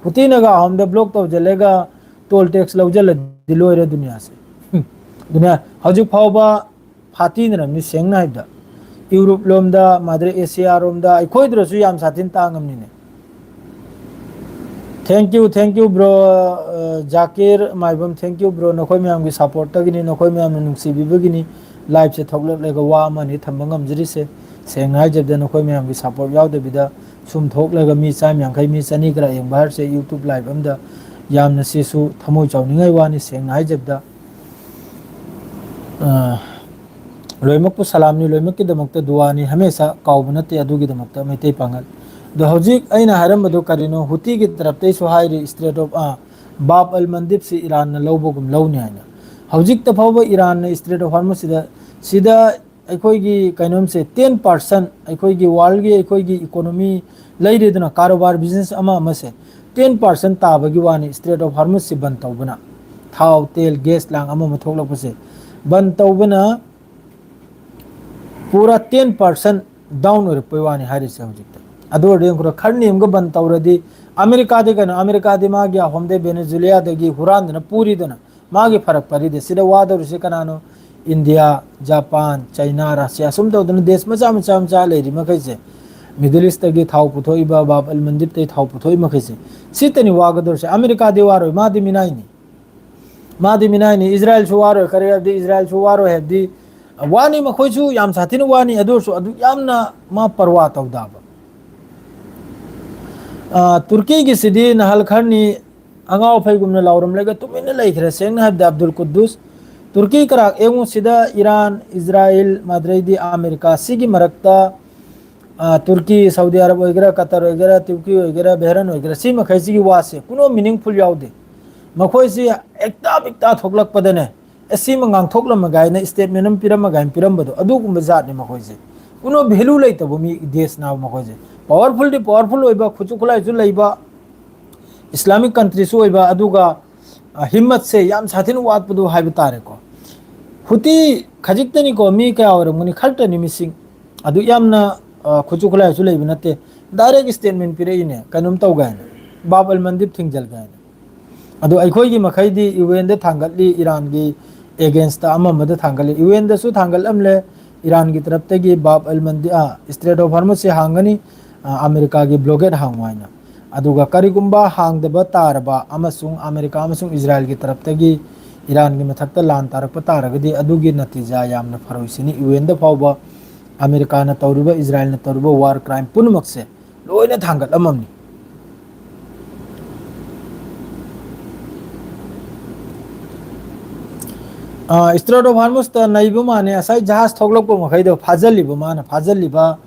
ꯍꯨꯇꯤꯅꯒ ꯑꯍꯣꯝꯗ ꯕ꯭ꯂꯣꯛ ꯇꯧꯁꯤꯜꯂꯒ ꯇꯣꯜ ꯇꯦꯛꯁ ꯂꯧꯁꯤꯜꯂꯗꯤ ꯂꯣꯏꯔꯦ ꯗꯨꯅꯤꯌꯥꯁꯦ꯫ ꯗꯨꯅꯤꯌꯥ ꯍꯧꯖꯤꯛ ꯐꯥꯎꯕ ꯐꯥꯇꯤꯅꯔꯝꯅꯤ, ꯁꯦꯡꯅ ꯍꯥꯏꯕꯗ꯫ ꯌꯨꯔꯣꯞ ꯂꯣꯝꯗ, ꯃꯥꯗ꯭ꯔꯦ ꯑꯦꯁꯤꯌꯥ ꯔꯣꯝꯗ, ꯑꯩꯈꯣꯏꯗꯨꯗꯁꯨ ꯌꯥꯝ ꯁꯥꯊꯤꯅ ꯇꯥꯡꯉꯝꯅꯤꯅꯦ꯫ Thank you, thank you, bro, ꯑ, ꯖꯥꯀꯤꯔ ꯃꯥꯏꯕꯝ, thank you, bro, ꯅꯈꯣꯏ ꯃꯌꯥꯝꯒꯤ ꯁꯞꯄꯣꯔꯠꯇꯒꯤꯅꯤ, ꯅꯈꯣꯏ ꯃꯌꯥꯝꯅ ꯅꯨꯡꯁꯤꯕꯤꯕꯒꯤꯅꯤ ꯂꯥꯏꯞꯁꯦ ꯊꯣꯛꯂꯛꯂꯒ ꯋꯥ ꯑꯃ ꯑꯅꯤ ꯊꯝꯕ ꯉꯝꯖꯔꯤꯁꯦ꯫ ꯁꯦꯡꯅ ꯍꯥꯏꯖꯕꯗ, ꯅꯈꯣꯏ ꯃꯌꯥꯝꯒꯤ ꯁꯞꯄꯣꯔꯠ ꯌꯥꯎꯗꯕꯤꯗ ꯁꯨꯝ ꯊꯣꯛꯂꯒ ꯃꯤ ꯆꯥꯝ ꯌꯥꯡꯈꯩ, ꯃꯤ ꯆꯅꯤ ꯈꯔ ꯌꯦꯡꯕ ꯍꯥꯏꯔꯁꯦ, ꯌꯨꯇ꯭ꯌꯨꯕ ꯂꯥꯏꯞ ꯑꯝꯗ, ꯌꯥꯝꯅ ꯁꯤꯁꯨ ꯊꯃꯣꯏ ꯆꯥꯎꯅꯤꯡꯉꯥꯏ ꯋꯥꯅꯤ, ꯁꯦꯡꯅ ꯍꯥꯏꯖꯕꯗ꯫ ꯑ, ꯂꯣꯏꯅꯃꯛꯄꯨ ꯁꯂꯥꯝꯅꯤ, ꯂꯣꯏꯅꯃꯛꯀꯤꯗꯃꯛꯇ ꯗꯨꯋꯥꯅꯤ, ꯍꯃꯦꯁꯥ ꯀꯥꯎꯕ ꯅꯠꯇꯦ ꯑꯗꯨꯒꯤꯗꯃꯛꯇ ꯃꯩꯇꯩ ꯄꯥꯉꯜ꯫ ꯑꯗꯣ ꯍꯧꯖꯤꯛ ꯑꯩꯅ ꯍꯥꯏꯔꯝꯕꯗꯨ ꯀꯔꯤꯅꯣ? ꯍꯨꯇꯤꯒꯤ ꯇꯔꯞꯇꯩꯁꯨ ꯍꯥꯏꯔꯤ, ꯏꯁꯇ꯭ꯔꯦꯠ ꯑꯣꯐ, ꯑ, ꯕꯥꯕ ꯑꯜ ꯃꯟꯗꯤꯞꯁꯤ ꯏꯔꯥꯟꯅ ꯂꯧꯕꯒꯨꯝ ꯂꯧꯅꯤ ꯍꯥꯏꯅ꯫ ꯍꯧꯖꯤꯛꯇ ꯐꯥꯎꯕ ꯏꯔꯥꯟꯅ ꯏꯁꯇ꯭ꯔꯦꯠ ꯑꯣꯐ ꯍꯣꯔꯃꯨꯖꯁꯤꯗ, ꯁꯤꯗ ꯑꯩꯈꯣꯏꯒꯤ ꯀꯩꯅꯣꯝꯁꯦ, ten percent, ꯑꯩꯈꯣꯏꯒꯤ ꯋꯥꯔꯜꯒꯤ, ꯑꯩꯈꯣꯏꯒꯤ ꯏꯀꯣꯅꯣꯃꯤ ꯂꯩꯔꯤꯗꯅ, ꯀꯥꯔꯣꯕꯥꯔ, ꯕꯤꯖꯤꯅꯦꯁ ꯑꯃ ꯑꯃꯁꯦ, ten percent ꯇꯥꯕꯒꯤ ꯋꯥꯅꯤ ꯏꯁꯇ꯭ꯔꯦꯠ ꯑꯣꯐ ꯍꯣꯔꯃꯨꯖꯁꯤ ꯕꯟ ꯇꯧꯕꯅ꯫ ꯊꯥꯎ, ꯇꯦꯜ, ꯒ꯭ꯌꯥꯁ ꯂꯥꯡ ꯑꯃ ꯑꯃ ꯊꯣꯛꯂꯛꯄꯁꯦ ꯕꯟ ꯇꯧꯕꯅ ꯄꯨꯔꯥ ten percent ꯗꯥꯎꯟ ꯑꯣꯏꯔꯛꯄꯩ ꯋꯥꯅꯤ ꯍꯥꯏꯔꯤꯁꯦ ꯍꯧꯖꯤꯛꯇ꯫ ꯑꯗꯨ ꯑꯣꯏꯔꯗꯤ ꯌꯦꯡꯈ꯭ꯔꯣ, ꯈꯔ ꯅꯦꯝꯒ ꯕꯟ ꯇꯧꯔꯗꯤ, ꯑꯃꯦꯔꯤꯀꯥꯗꯤ ꯀꯩꯅꯣ, ꯑꯃꯦꯔꯤꯀꯥꯗꯤ ꯃꯥꯒꯤ ꯑꯍꯣꯝꯗꯩ ꯚꯦꯅꯦꯖꯨꯂꯤꯌꯥꯗꯒꯤ ꯍꯨꯔꯥꯟꯗꯅ ꯄꯨꯔꯤꯗꯅ, ꯃꯥꯒꯤ ꯐꯔꯛ ꯄꯔꯤꯗꯦ꯫ ꯁꯤꯗ ꯋꯥꯗꯧꯔꯤꯁꯦ ꯀꯅꯥꯅꯣ? ꯏꯟꯗꯤꯌꯥ, ꯖꯄꯥꯟ, ꯆꯩꯅꯥ, ꯔꯁꯤꯌꯥ, ꯁꯨꯝ ꯇꯧꯗꯅ ꯗꯦꯁ ꯃꯆꯥ ꯃꯆꯥ ꯃꯆꯥ ꯂꯩꯔꯤ ꯃꯈꯩꯁꯦ, ꯃꯤꯗꯜ ꯏꯁꯇꯒꯤ ꯊꯥꯎ ꯄꯨꯊꯣꯛꯏꯕ, ꯕꯥꯕ ꯑꯜ ꯃꯟꯗꯤꯞꯇꯒꯤ ꯊꯥꯎ ꯄꯨꯊꯣꯛꯏ ꯃꯈꯩꯁꯦ, ꯁꯤꯇꯅꯤ ꯋꯥꯒꯗꯧꯔꯤꯁꯦ꯫ ꯑꯃꯦꯔꯤꯀꯥꯗꯤ ꯋꯥꯔꯣꯏ, ꯃꯥꯗꯤ ꯃꯤꯅꯥꯏꯅꯤ꯫ ꯃꯥꯗꯤ ꯃꯤꯅꯥꯏꯅꯤ꯫ ꯏꯖꯔꯥꯏꯜꯁꯨ ꯋꯥꯔꯣꯏ꯫ ꯀꯔꯤ ꯍꯥꯏꯕꯗꯤ ꯏꯖꯔꯥꯏꯜꯁꯨ ꯋꯥꯔꯣꯏ ꯍꯥꯏꯕꯗꯤ, ꯋꯥꯅꯤ, ꯃꯈꯣꯏꯁꯨ ꯌꯥꯝ ꯁꯥꯊꯤꯅ ꯋꯥꯅꯤ꯫ ꯑꯗꯨ ꯑꯣꯏꯔꯁꯨ ꯑꯗꯨ ꯌꯥꯝꯅ ꯃꯥ ꯄꯔꯋꯥ ꯇꯧꯗꯕ꯫ ꯑ, ꯇꯨꯔꯀꯤꯒꯤꯁꯤꯗꯤ ꯅꯍꯥꯜ ꯈꯔꯅꯤ ꯑꯉꯥꯎ ꯑꯐꯩꯒꯨꯝꯅ ꯂꯥꯎꯔꯝꯂꯒ ꯇꯨꯃꯤꯟꯅ ꯂꯩꯈ꯭ꯔꯦ꯫ ꯁꯦꯡꯅ ꯍꯥꯏꯕꯗ, ꯑꯕꯗꯨꯜ ꯀꯨꯗꯨꯁ, ꯇꯨꯔꯀꯤ ꯀꯔꯥꯛ ꯑꯦꯡꯉꯨꯁꯤꯗ ꯏꯔꯥꯟ, ꯏꯖꯔꯥꯏꯜ, ꯃꯗ꯭ꯔꯩꯗꯤ ꯑꯃꯦꯔꯤꯀꯥ, ꯁꯤꯒꯤ ꯃꯔꯛꯇ, ꯑ, ꯇꯨꯔꯀꯤ, ꯁꯥꯎꯗꯤ ꯑꯔꯕ ꯑꯣꯏꯒꯦꯔꯥ, ꯀꯇꯔ ꯑꯣꯏꯒꯦꯔꯥ, ꯇꯨꯔꯀꯤ ꯑꯣꯏꯒꯦꯔꯥ, ꯕꯦꯍꯔꯟ ꯑꯣꯏꯒꯦꯔꯥ, ꯁꯤ ꯃꯈꯩꯁꯤꯒꯤ ꯋꯥꯁꯦ ꯀꯨꯅꯣ ꯃꯤꯅꯤꯡꯐꯨꯜ ꯌꯥꯎꯗꯦ꯫ ꯃꯈꯣꯏꯁꯤ ꯍꯦꯛꯇ ꯕꯤꯛꯇ ꯊꯣꯛꯂꯛꯄꯗꯅꯦ, ꯑꯦ, ꯁꯤꯃ ꯉꯥꯡꯊꯣꯛꯂꯝꯃꯒ ꯍꯥꯏꯅ ꯏꯁꯇꯦꯠꯃꯦꯟ ꯑꯃ ꯄꯤꯔꯝꯃꯒ ꯍꯥꯏꯅ ꯄꯤꯔꯝꯕꯗꯣ, ꯑꯗꯨꯒꯨꯝꯕ ꯖꯥꯠꯅꯤ ꯃꯈꯣꯏꯁꯦ꯫ ꯀꯨꯅꯣ ꯚꯦꯂꯨ ꯂꯩꯇꯕ ꯃꯤ ꯗꯦꯁꯅꯦꯕ ꯃꯈꯣꯏꯁꯦ꯫ ꯄꯋꯥꯔꯐꯨꯜꯗꯤ ꯄꯋꯥꯔꯐꯨꯜ ꯑꯣꯏꯕ, ꯈꯨꯠꯁꯨ ꯈꯨꯠꯂꯥꯏꯁꯨ ꯂꯩꯕ, ꯏꯁꯂꯥꯃꯤꯛ ꯀꯟꯇ꯭ꯔꯤꯁꯨ ꯑꯣꯏꯕ, ꯑꯗꯨꯒ, ꯑ, ꯍꯤꯝꯃꯠꯁꯦ ꯌꯥꯝ ꯁꯥꯊꯤꯅ ꯋꯥꯠꯄꯗꯣ ꯍꯥꯏꯕ ꯇꯥꯔꯦꯀꯣ꯫ ꯍꯨꯇꯤ ꯈꯖꯤꯛꯇꯅꯤꯀꯣ, ꯃꯤ ꯀꯌꯥ ꯑꯣꯏꯔꯝꯒꯅꯤ? ꯈꯔꯇꯅꯤ ꯃꯤꯁꯤꯡ꯫ ꯑꯗꯨ ꯌꯥꯝꯅ, ꯑ, ꯈꯨꯠꯁꯨ ꯈꯨꯠꯂꯥꯏꯁꯨ ꯂꯩꯕ ꯅꯠꯇꯦ꯫ ꯗꯥꯏꯔꯦꯛ ꯁ꯭ꯇꯦꯠꯃꯦꯟ ꯄꯤꯔꯛꯏꯅꯦ, ꯀꯩꯅꯣꯝ ꯇꯧꯒꯦ ꯍꯥꯏꯅ, ꯕꯥꯕ ꯑꯜ ꯃꯟꯗꯤꯞ ꯊꯤꯡꯖꯤꯜꯒꯦ ꯍꯥꯏꯅ꯫ ꯑꯗꯣ ꯑꯩꯈꯣꯏꯒꯤ ꯃꯈꯩꯗꯤ ꯌꯨ ꯑꯦꯟꯗ ꯊꯥꯡꯒꯠꯂꯤ, ꯏꯔꯥꯟꯒꯤ ꯑꯦꯒꯦꯟꯁꯇ ꯑꯃ ꯑꯃꯗ ꯊꯥꯡꯒꯠꯂꯤ꯫ ꯌꯨ ꯑꯦꯟꯗꯁꯨ ꯊꯥꯡꯒꯠꯂꯝꯂꯦ, ꯏꯔꯥꯟꯒꯤ ꯇꯔꯞꯇꯒꯤ ꯕꯥꯕ ꯑꯜ ꯃꯟꯗꯤ-, ꯑ, ꯁ꯭ꯇ꯭ꯔꯦꯠ ꯑꯣꯐ ꯍꯣꯔꯃꯨꯖꯁꯦ ꯍꯥꯡꯒꯅꯤ, ꯑ, ꯑꯃꯦꯔꯤꯀꯥꯒꯤ ꯕ꯭ꯂꯣꯀꯦꯠ ꯍꯥꯡꯉꯨ ꯍꯥꯏꯅ꯫ ꯑꯗꯨꯒ ꯀꯔꯤꯒꯨꯝꯕ ꯍꯥꯡꯗꯕ ꯇꯥꯔꯕ ꯑꯃꯁꯨꯡ ꯑꯃꯦꯔꯤꯀꯥ ꯑꯃꯁꯨꯡ ꯏꯖꯔꯥꯏꯜꯒꯤ ꯇꯔꯞꯇꯒꯤ ꯏꯔꯥꯟꯒꯤ ꯃꯊꯛꯇ ꯂꯥꯟ ꯇꯥꯔꯛꯄ ꯇꯥꯔꯒꯗꯤ, ꯑꯗꯨꯒꯤ ꯅꯇꯤꯖꯥ ꯌꯥꯝꯅ ꯐꯔꯣꯏꯁꯤꯅꯤ꯫ ꯌꯨ ꯑꯦꯟꯗ ꯐꯥꯎꯕ ꯑꯃꯦꯔꯤꯀꯥꯅ ꯇꯧꯔꯤꯕ, ꯏꯖꯔꯥꯏꯜꯅ ꯇꯧꯔꯤꯕ ꯋꯥꯔ ꯀ꯭ꯔꯥꯏꯝ ꯄꯨꯝꯅꯃꯛꯁꯦ ꯂꯣꯏꯅ ꯊꯥꯡꯒꯠꯂꯝꯃꯝꯅꯤ꯫ ꯑ, ꯁ꯭ꯇ꯭ꯔꯦꯠ ꯑꯣꯐ ꯍꯣꯔꯃꯨꯖꯇ ꯅꯩꯕ ꯃꯥꯅꯦ, ꯉꯁꯥꯏ ꯖꯍꯥꯖ ꯊꯣꯛꯂꯛꯄ ꯃꯈꯩꯗꯣ ꯐꯥꯖꯤꯜꯂꯤꯕ, ꯃꯥꯅ ꯐꯥꯖꯤꯜꯂꯤꯕ,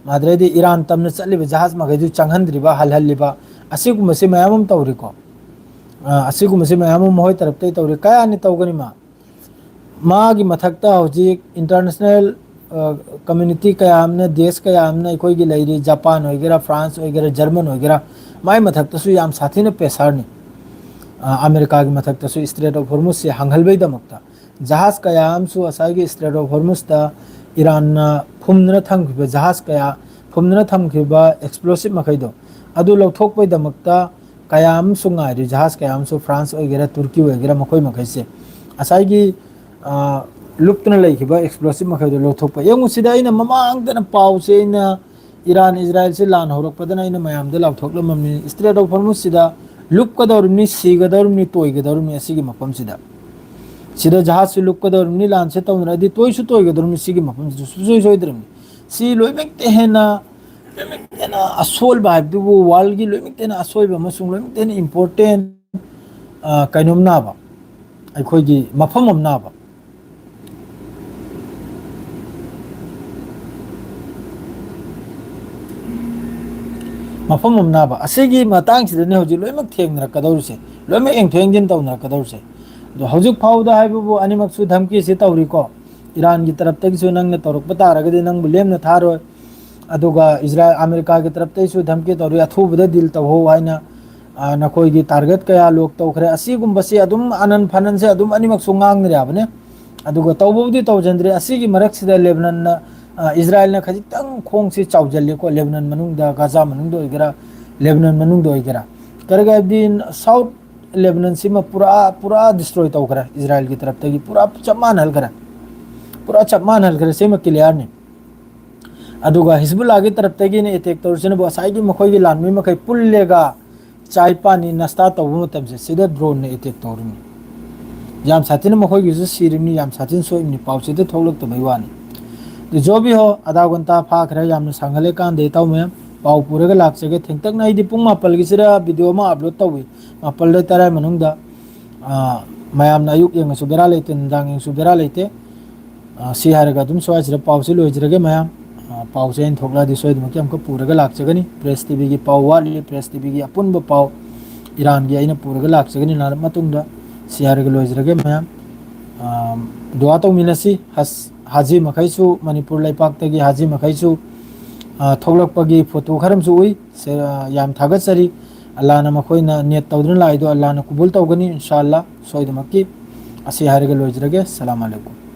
ꯑꯗꯨꯗꯩꯗꯤ ꯏꯔꯥꯟ ꯇꯝꯅ ꯆꯠꯂꯤꯕ ꯖꯍꯥꯖ ꯃꯈꯩꯗꯨ ꯆꯪꯍꯟꯗ꯭ꯔꯤꯕ, ꯍꯜꯍꯜꯂꯤꯕ, ꯑꯁꯤꯒꯨꯝꯕꯁꯤ ꯃꯌꯥꯝ ꯑꯃ ꯇꯧꯔꯤꯀꯣ꯫ ꯑ, ꯑꯁꯤꯒꯨꯝꯕꯁꯤ ꯃꯌꯥꯝ ꯑꯃ ꯃꯈꯣꯏ ꯇꯔꯞꯇꯒꯤ ꯇꯧꯔꯤ꯫ ꯀꯌꯥꯅꯤ ꯇꯧꯒꯅꯤ ꯃꯥ? ꯃꯥꯒꯤ ꯃꯊꯛꯇ ꯍꯧꯖꯤꯛ ꯏꯟꯇꯔꯅꯦꯁꯅꯦꯜ, ꯑ, ꯀꯝꯃ꯭ꯌꯨꯅꯤꯇꯤ ꯀꯌꯥ ꯑꯃꯅ, ꯗꯦꯁ ꯀꯌꯥ ꯑꯃꯅ, ꯑꯩꯈꯣꯏꯒꯤ ꯂꯩꯔꯤ, ꯖꯄꯥꯟ ꯑꯣꯏꯒꯦꯔꯥ, ꯐ꯭ꯔꯥꯟꯁ ꯑꯣꯏꯒꯦꯔꯥ, ꯖꯔꯃꯟ ꯑꯣꯏꯒꯦꯔꯥ, ꯃꯥꯏ ꯃꯊꯛꯇꯁꯨ ꯌꯥꯝ ꯁꯥꯊꯤꯅ ꯄ꯭ꯔꯦꯁꯔꯅꯤ꯫ ꯑ, ꯑꯃꯦꯔꯤꯀꯥꯒꯤ ꯃꯊꯛꯇꯁꯨ ꯁ꯭ꯇ꯭ꯔꯦꯠ ꯑꯣꯐ ꯍꯣꯔꯃꯨꯖꯁꯦ ꯍꯥꯡꯍꯜꯕꯩꯗꯃꯛꯇ ꯖꯍꯥꯖ ꯀꯌꯥ ꯑꯃꯁꯨ ꯉꯁꯥꯏꯒꯤ ꯁ꯭ꯇ꯭ꯔꯦꯠ ꯑꯣꯐ ꯍꯣꯔꯃꯨꯖꯇ ꯏꯔꯥꯟꯅ ꯐꯨꯝꯗꯨꯅ ꯊꯝꯈꯤꯕ ꯖꯍꯥꯖ ꯀꯌꯥ, ꯐꯨꯝꯗꯨꯅ ꯊꯝꯈꯤꯕ ꯑꯦꯛꯁꯄ꯭ꯂꯣꯁꯤꯞ ꯃꯈꯩꯗꯣ, ꯑꯗꯨ ꯂꯧꯊꯣꯛꯄꯩꯗꯃꯛꯇ ꯀꯌꯥ ꯑꯃꯁꯨ ꯉꯥꯏꯔꯤ꯫ ꯖꯍꯥꯖ ꯀꯌꯥ ꯑꯃꯁꯨ, ꯐ꯭ꯔꯥꯟꯁ ꯑꯣꯏꯒꯦꯔꯥ, ꯇꯨꯔꯀꯤ ꯑꯣꯏꯒꯦꯔꯥ, ꯃꯈꯣꯏ ꯃꯈꯩꯁꯦ ꯉꯁꯥꯏꯒꯤ, ꯑ, ꯂꯨꯞꯇꯨꯅ ꯂꯩꯈꯤꯕ ꯑꯦꯛꯁꯄ꯭ꯂꯣꯁꯤꯞ ꯃꯈꯩꯗꯣ ꯂꯧꯊꯣꯛꯄ꯫ ꯌꯦꯡꯉꯨ, ꯁꯤꯗ ꯑꯩꯅ ꯃꯃꯥꯡꯗꯅ ꯄꯥꯎꯁꯦ ꯑꯩꯅ ꯏꯔꯥꯟ ꯏꯖꯔꯥꯏꯜꯁꯦ ꯂꯥꯟ ꯍꯧꯔꯛꯄꯗꯅ ꯑꯩꯅ ꯃꯌꯥꯝꯗ ꯂꯥꯎꯊꯣꯛꯂꯝꯃꯕꯅꯤ, ꯁ꯭ꯇ꯭ꯔꯦꯠ ꯑꯣꯐ ꯍꯣꯔꯃꯨꯖꯁꯤꯗ ꯂꯨꯞꯀꯗꯧꯔꯤꯕꯅꯤ, ꯁꯤꯒꯗꯧꯔꯤꯕꯅꯤ, ꯇꯣꯏꯒꯗꯧꯔꯤꯕꯅꯤ ꯑꯁꯤꯒꯤ ꯃꯐꯝꯁꯤꯗ꯫ ꯁꯤꯗ ꯖꯍꯥꯖꯁꯤ ꯂꯨꯞꯀꯗꯧꯔꯤꯕꯅꯤ, ꯂꯥꯟꯁꯦ ꯇꯧꯅꯔꯗꯤ ꯇꯣꯏꯁꯨ ꯇꯣꯏꯒꯗꯧꯔꯤꯕꯅꯤ ꯁꯤꯒꯤ ꯃꯐꯝꯁꯤꯗ, ꯁꯨꯡꯁꯣꯏ ꯁꯣꯏꯗ꯭ꯔꯕꯅꯤ꯫ ꯁꯤ ꯂꯣꯏꯅꯃꯛꯇ ꯍꯦꯟꯅ, ꯂꯣꯏꯅꯃꯛꯇ ꯍꯦꯟꯅ ꯑꯁꯣꯏꯕ ꯍꯥꯏꯕꯗꯨꯕꯨ, ꯋꯥꯔꯜꯒꯤ ꯂꯣꯏꯅꯃꯛꯇ ꯍꯦꯟꯅ ꯑꯁꯣꯏꯕ ꯑꯃꯁꯨꯡ ꯂꯣꯏꯅꯃꯛꯇ ꯍꯦꯟꯅ ꯏꯝꯄꯣꯔꯇꯦꯟ, ꯑ, ꯀꯩꯅꯣꯝꯅꯦꯕ, ꯑꯩꯈꯣꯏꯒꯤ ꯃꯐꯝ ꯑꯃꯅꯦꯕ꯫ ꯃꯐꯝ ꯑꯃꯅꯦꯕ꯫ ꯑꯁꯤꯒꯤ ꯃꯇꯥꯡꯁꯤꯗꯅꯦ ꯍꯧꯖꯤꯛ ꯂꯣꯏꯅꯃꯛ ꯊꯦꯡꯅꯔꯛꯀꯗꯧꯔꯤꯁꯦ, ꯂꯣꯏꯅꯃꯛ ꯌꯦꯡꯊꯣꯛ ꯌꯦꯡꯁꯤꯟ ꯇꯧꯅꯔꯛꯀꯗꯧꯔꯤꯁꯦ꯫ ꯑꯗꯣ ꯍꯧꯖꯤꯛ ꯐꯥꯎꯕꯗ ꯍꯥꯏꯕꯕꯨ ꯑꯅꯤꯃꯛꯁꯨ ꯙꯝꯀꯤꯁꯤ ꯇꯧꯔꯤꯀꯣ꯫ ꯏꯔꯥꯟꯒꯤ ꯇꯔꯞꯇꯒꯤꯁꯨ ꯅꯪꯅ ꯇꯧꯔꯛꯄ ꯇꯥꯔꯒꯗꯤ ꯅꯪꯕꯨ ꯂꯦꯝꯅ ꯊꯥꯔꯣꯏ, ꯑꯗꯨꯒ ꯏꯖꯔꯥꯏꯜ, ꯑꯃꯦꯔꯤꯀꯥꯒꯤ ꯇꯔꯞꯇꯒꯤꯁꯨ ꯙꯝꯀꯤ ꯇꯧꯔꯤ, ꯑꯊꯨꯕꯗ ꯗꯤꯜ ꯇꯧꯍꯧ ꯍꯥꯏꯅ, ꯑ, ꯅꯈꯣꯏꯒꯤ ꯇꯥꯔꯒꯦꯠ ꯀꯌꯥ ꯂꯣꯛ ꯇꯧꯈ꯭ꯔꯦ꯫ ꯑꯁꯤꯒꯨꯝꯕꯁꯤ ꯑꯗꯨꯝ ꯑꯅꯟ ꯐꯅꯟꯁꯦ ꯑꯗꯨꯝ ꯑꯅꯤꯃꯛꯁꯨ ꯉꯥꯡꯅꯔꯕꯅꯦ꯫ ꯑꯗꯨꯒ ꯇꯧꯕꯕꯨꯗꯤ ꯇꯧꯖꯟꯗ꯭ꯔꯦ꯫ ꯑꯁꯤꯒꯤ ꯃꯔꯛꯁꯤꯗ ꯂꯦꯕꯅꯟꯅ, ꯑ, ꯏꯖꯔꯥꯏꯜꯅ ꯈꯖꯤꯛꯇꯪ ꯈꯣꯡꯁꯤ ꯆꯥꯎꯖꯜꯂꯤꯀꯣ, ꯂꯦꯕꯅꯟ ꯃꯅꯨꯡꯗ, ꯒꯥꯖꯥ ꯃꯅꯨꯡꯗ ꯑꯣꯏꯒꯦꯔꯥ, ꯂꯦꯕꯅꯟ ꯃꯅꯨꯡꯗ ꯑꯣꯏꯒꯦꯔꯥ꯫ ꯀꯔꯤꯒꯤ ꯍꯥꯏꯕꯗꯤ ꯁꯥꯎꯠ ꯂꯦꯕꯅꯟꯁꯤꯃ ꯄꯨꯔꯥ, ꯄꯨꯔꯥ ꯗꯤꯁꯇ꯭ꯔꯣꯏ ꯇꯧꯈ꯭ꯔꯦ ꯏꯖꯔꯥꯏꯜꯒꯤ ꯇꯔꯞꯇꯒꯤ, ꯄꯨꯔꯥ ꯆꯞ ꯃꯥꯟꯅꯍꯟꯈ꯭ꯔꯦ, ꯄꯨꯔꯥ ꯆꯞ ꯃꯥꯟꯅꯍꯟꯈ꯭ꯔꯦ꯫ ꯁꯤꯃ ꯀ꯭ꯂꯤꯌꯥꯔꯅꯤ꯫ ꯑꯗꯨꯒ ꯍꯤꯖꯕꯨꯜꯂꯥꯒꯤ ꯇꯔꯞꯇꯒꯤꯅ ꯑꯦꯇꯦꯛ ꯇꯧꯔꯤꯁꯤꯅꯕꯨ ꯉꯁꯥꯏꯒꯤ ꯃꯈꯣꯏꯒꯤ ꯂꯥꯟꯃꯤ ꯃꯈꯩ ꯄꯨꯜꯂꯦꯒ ꯆꯥꯏ ꯄꯥꯅꯤ ꯅꯁꯇꯥ ꯇꯧꯕ ꯃꯇꯝꯁꯦ ꯁꯤꯗ ꯗ꯭ꯔꯣꯟꯅ ꯑꯦꯇꯦꯛ ꯇꯧꯔꯤꯅꯤ꯫ ꯌꯥꯝ ꯁꯥꯊꯤꯅ ꯃꯈꯣꯏꯒꯤꯁꯨ ꯁꯤꯔꯤꯕꯅꯤ, ꯌꯥꯝ ꯁꯥꯊꯤꯅ ꯁꯣꯛꯏꯕꯅꯤ, ꯄꯥꯎꯁꯤꯗ ꯊꯣꯛꯂꯛꯇꯕꯩ ꯋꯥꯅꯤ꯫ ꯑꯗꯨ ꯖꯣꯕꯤ ꯍꯣ, ꯑꯙꯥ ꯘꯟꯇꯥ ꯐꯥꯈ꯭ꯔꯦ, ꯌꯥꯝꯅ ꯁꯥꯡꯍꯜꯂꯦ ꯀꯥꯟꯗꯦ ꯏꯇꯥꯎ ꯃꯌꯥꯝ꯫ ꯄꯥꯎ ꯄꯨꯔꯒ ꯂꯥꯛꯆꯒꯦ꯫ ꯊꯦꯡꯇꯛꯅ ꯑꯩꯗꯤ ꯄꯨꯡ ꯃꯥꯄꯜꯒꯤꯁꯤꯗ ꯚꯤꯗꯤꯑꯣ ꯑꯃ ꯑꯞꯂꯣꯗ ꯇꯧꯏ, ꯃꯥꯄꯜꯗ ꯇꯔꯥ ꯃꯅꯨꯡꯗ꯫ ꯑ, ꯃꯌꯥꯝꯅ ꯑꯌꯨꯛ ꯌꯦꯡꯉꯁꯨ ꯕꯦꯔꯥ ꯂꯩꯇꯦ, ꯅꯨꯡꯗꯥꯡ ꯌꯦꯡꯉꯁꯨ ꯕꯦꯔꯥ ꯂꯩꯇꯦ꯫ ꯑ, ꯁꯤ ꯍꯥꯏꯔꯒ ꯑꯗꯨꯝ ꯁ꯭ꯋꯥꯏꯁꯤꯗ ꯄꯥꯎꯁꯤ ꯂꯣꯏꯖꯔꯒꯦ ꯃꯌꯥꯝ꯫ ꯑ, ꯄꯥꯎꯁꯦ ꯑꯩꯅ ꯊꯣꯛꯂꯛꯑꯗꯤ ꯁꯣꯏꯗꯅꯃꯛꯀꯤ ꯑꯃꯨꯛꯀ ꯄꯨꯔꯒ ꯂꯥꯛꯆꯒꯅꯤ꯫ ꯄ꯭ꯔꯦꯁ ꯇꯤꯚꯤꯒꯤ ꯄꯥꯎ ꯋꯥꯠꯂꯤ, ꯄ꯭ꯔꯦꯁ ꯇꯤꯚꯤꯒꯤ ꯑꯄꯨꯟꯕ ꯄꯥꯎ ꯏꯔꯥꯟꯒꯤ ꯑꯩꯅ ꯄꯨꯔꯒ ꯂꯥꯛꯆꯒꯅꯤ ꯂꯥꯛꯂꯕ ꯃꯇꯨꯡꯗ꯫ ꯁꯤ ꯍꯥꯏꯔꯒ ꯂꯣꯏꯖꯔꯒꯦ ꯃꯌꯥꯝ꯫ ꯑ, ꯗꯨꯋꯥ ꯇꯧꯃꯤꯟꯅꯁꯤ꯫ ꯍꯖ, ꯍꯥꯖꯤ ꯃꯈꯩꯁꯨ, ꯃꯅꯤꯄꯨꯔ ꯂꯩꯄꯥꯛꯇꯒꯤ ꯍꯥꯖꯤ ꯃꯈꯩꯁꯨ, ꯑ, ꯊꯣꯛꯂꯛꯄꯒꯤ ꯐꯣꯇꯣ ꯈꯔ ꯑꯃꯁꯨ ꯎꯏ꯫ ꯁꯦ-, ꯑ, ꯌꯥꯝ ꯊꯥꯒꯠꯆꯔꯤ꯫ ꯑꯜꯂꯥꯅ ꯃꯈꯣꯏꯅ ꯅꯤꯌꯠ ꯇꯧꯗꯨꯅ ꯂꯥꯛꯏꯗꯣ ꯑꯜꯂꯥꯅ ꯀꯨꯕꯨꯜ ꯇꯧꯒꯅꯤ ꯏꯟꯁꯥ ꯑꯜꯂꯥ ꯁꯣꯏꯗꯅꯃꯛꯀꯤ꯫ ꯑꯁꯤ ꯍꯥꯏꯔꯒ ꯂꯣꯏꯖꯔꯒꯦ꯫ ꯁꯂꯥꯝ ꯑꯂꯩꯀꯨꯝ꯫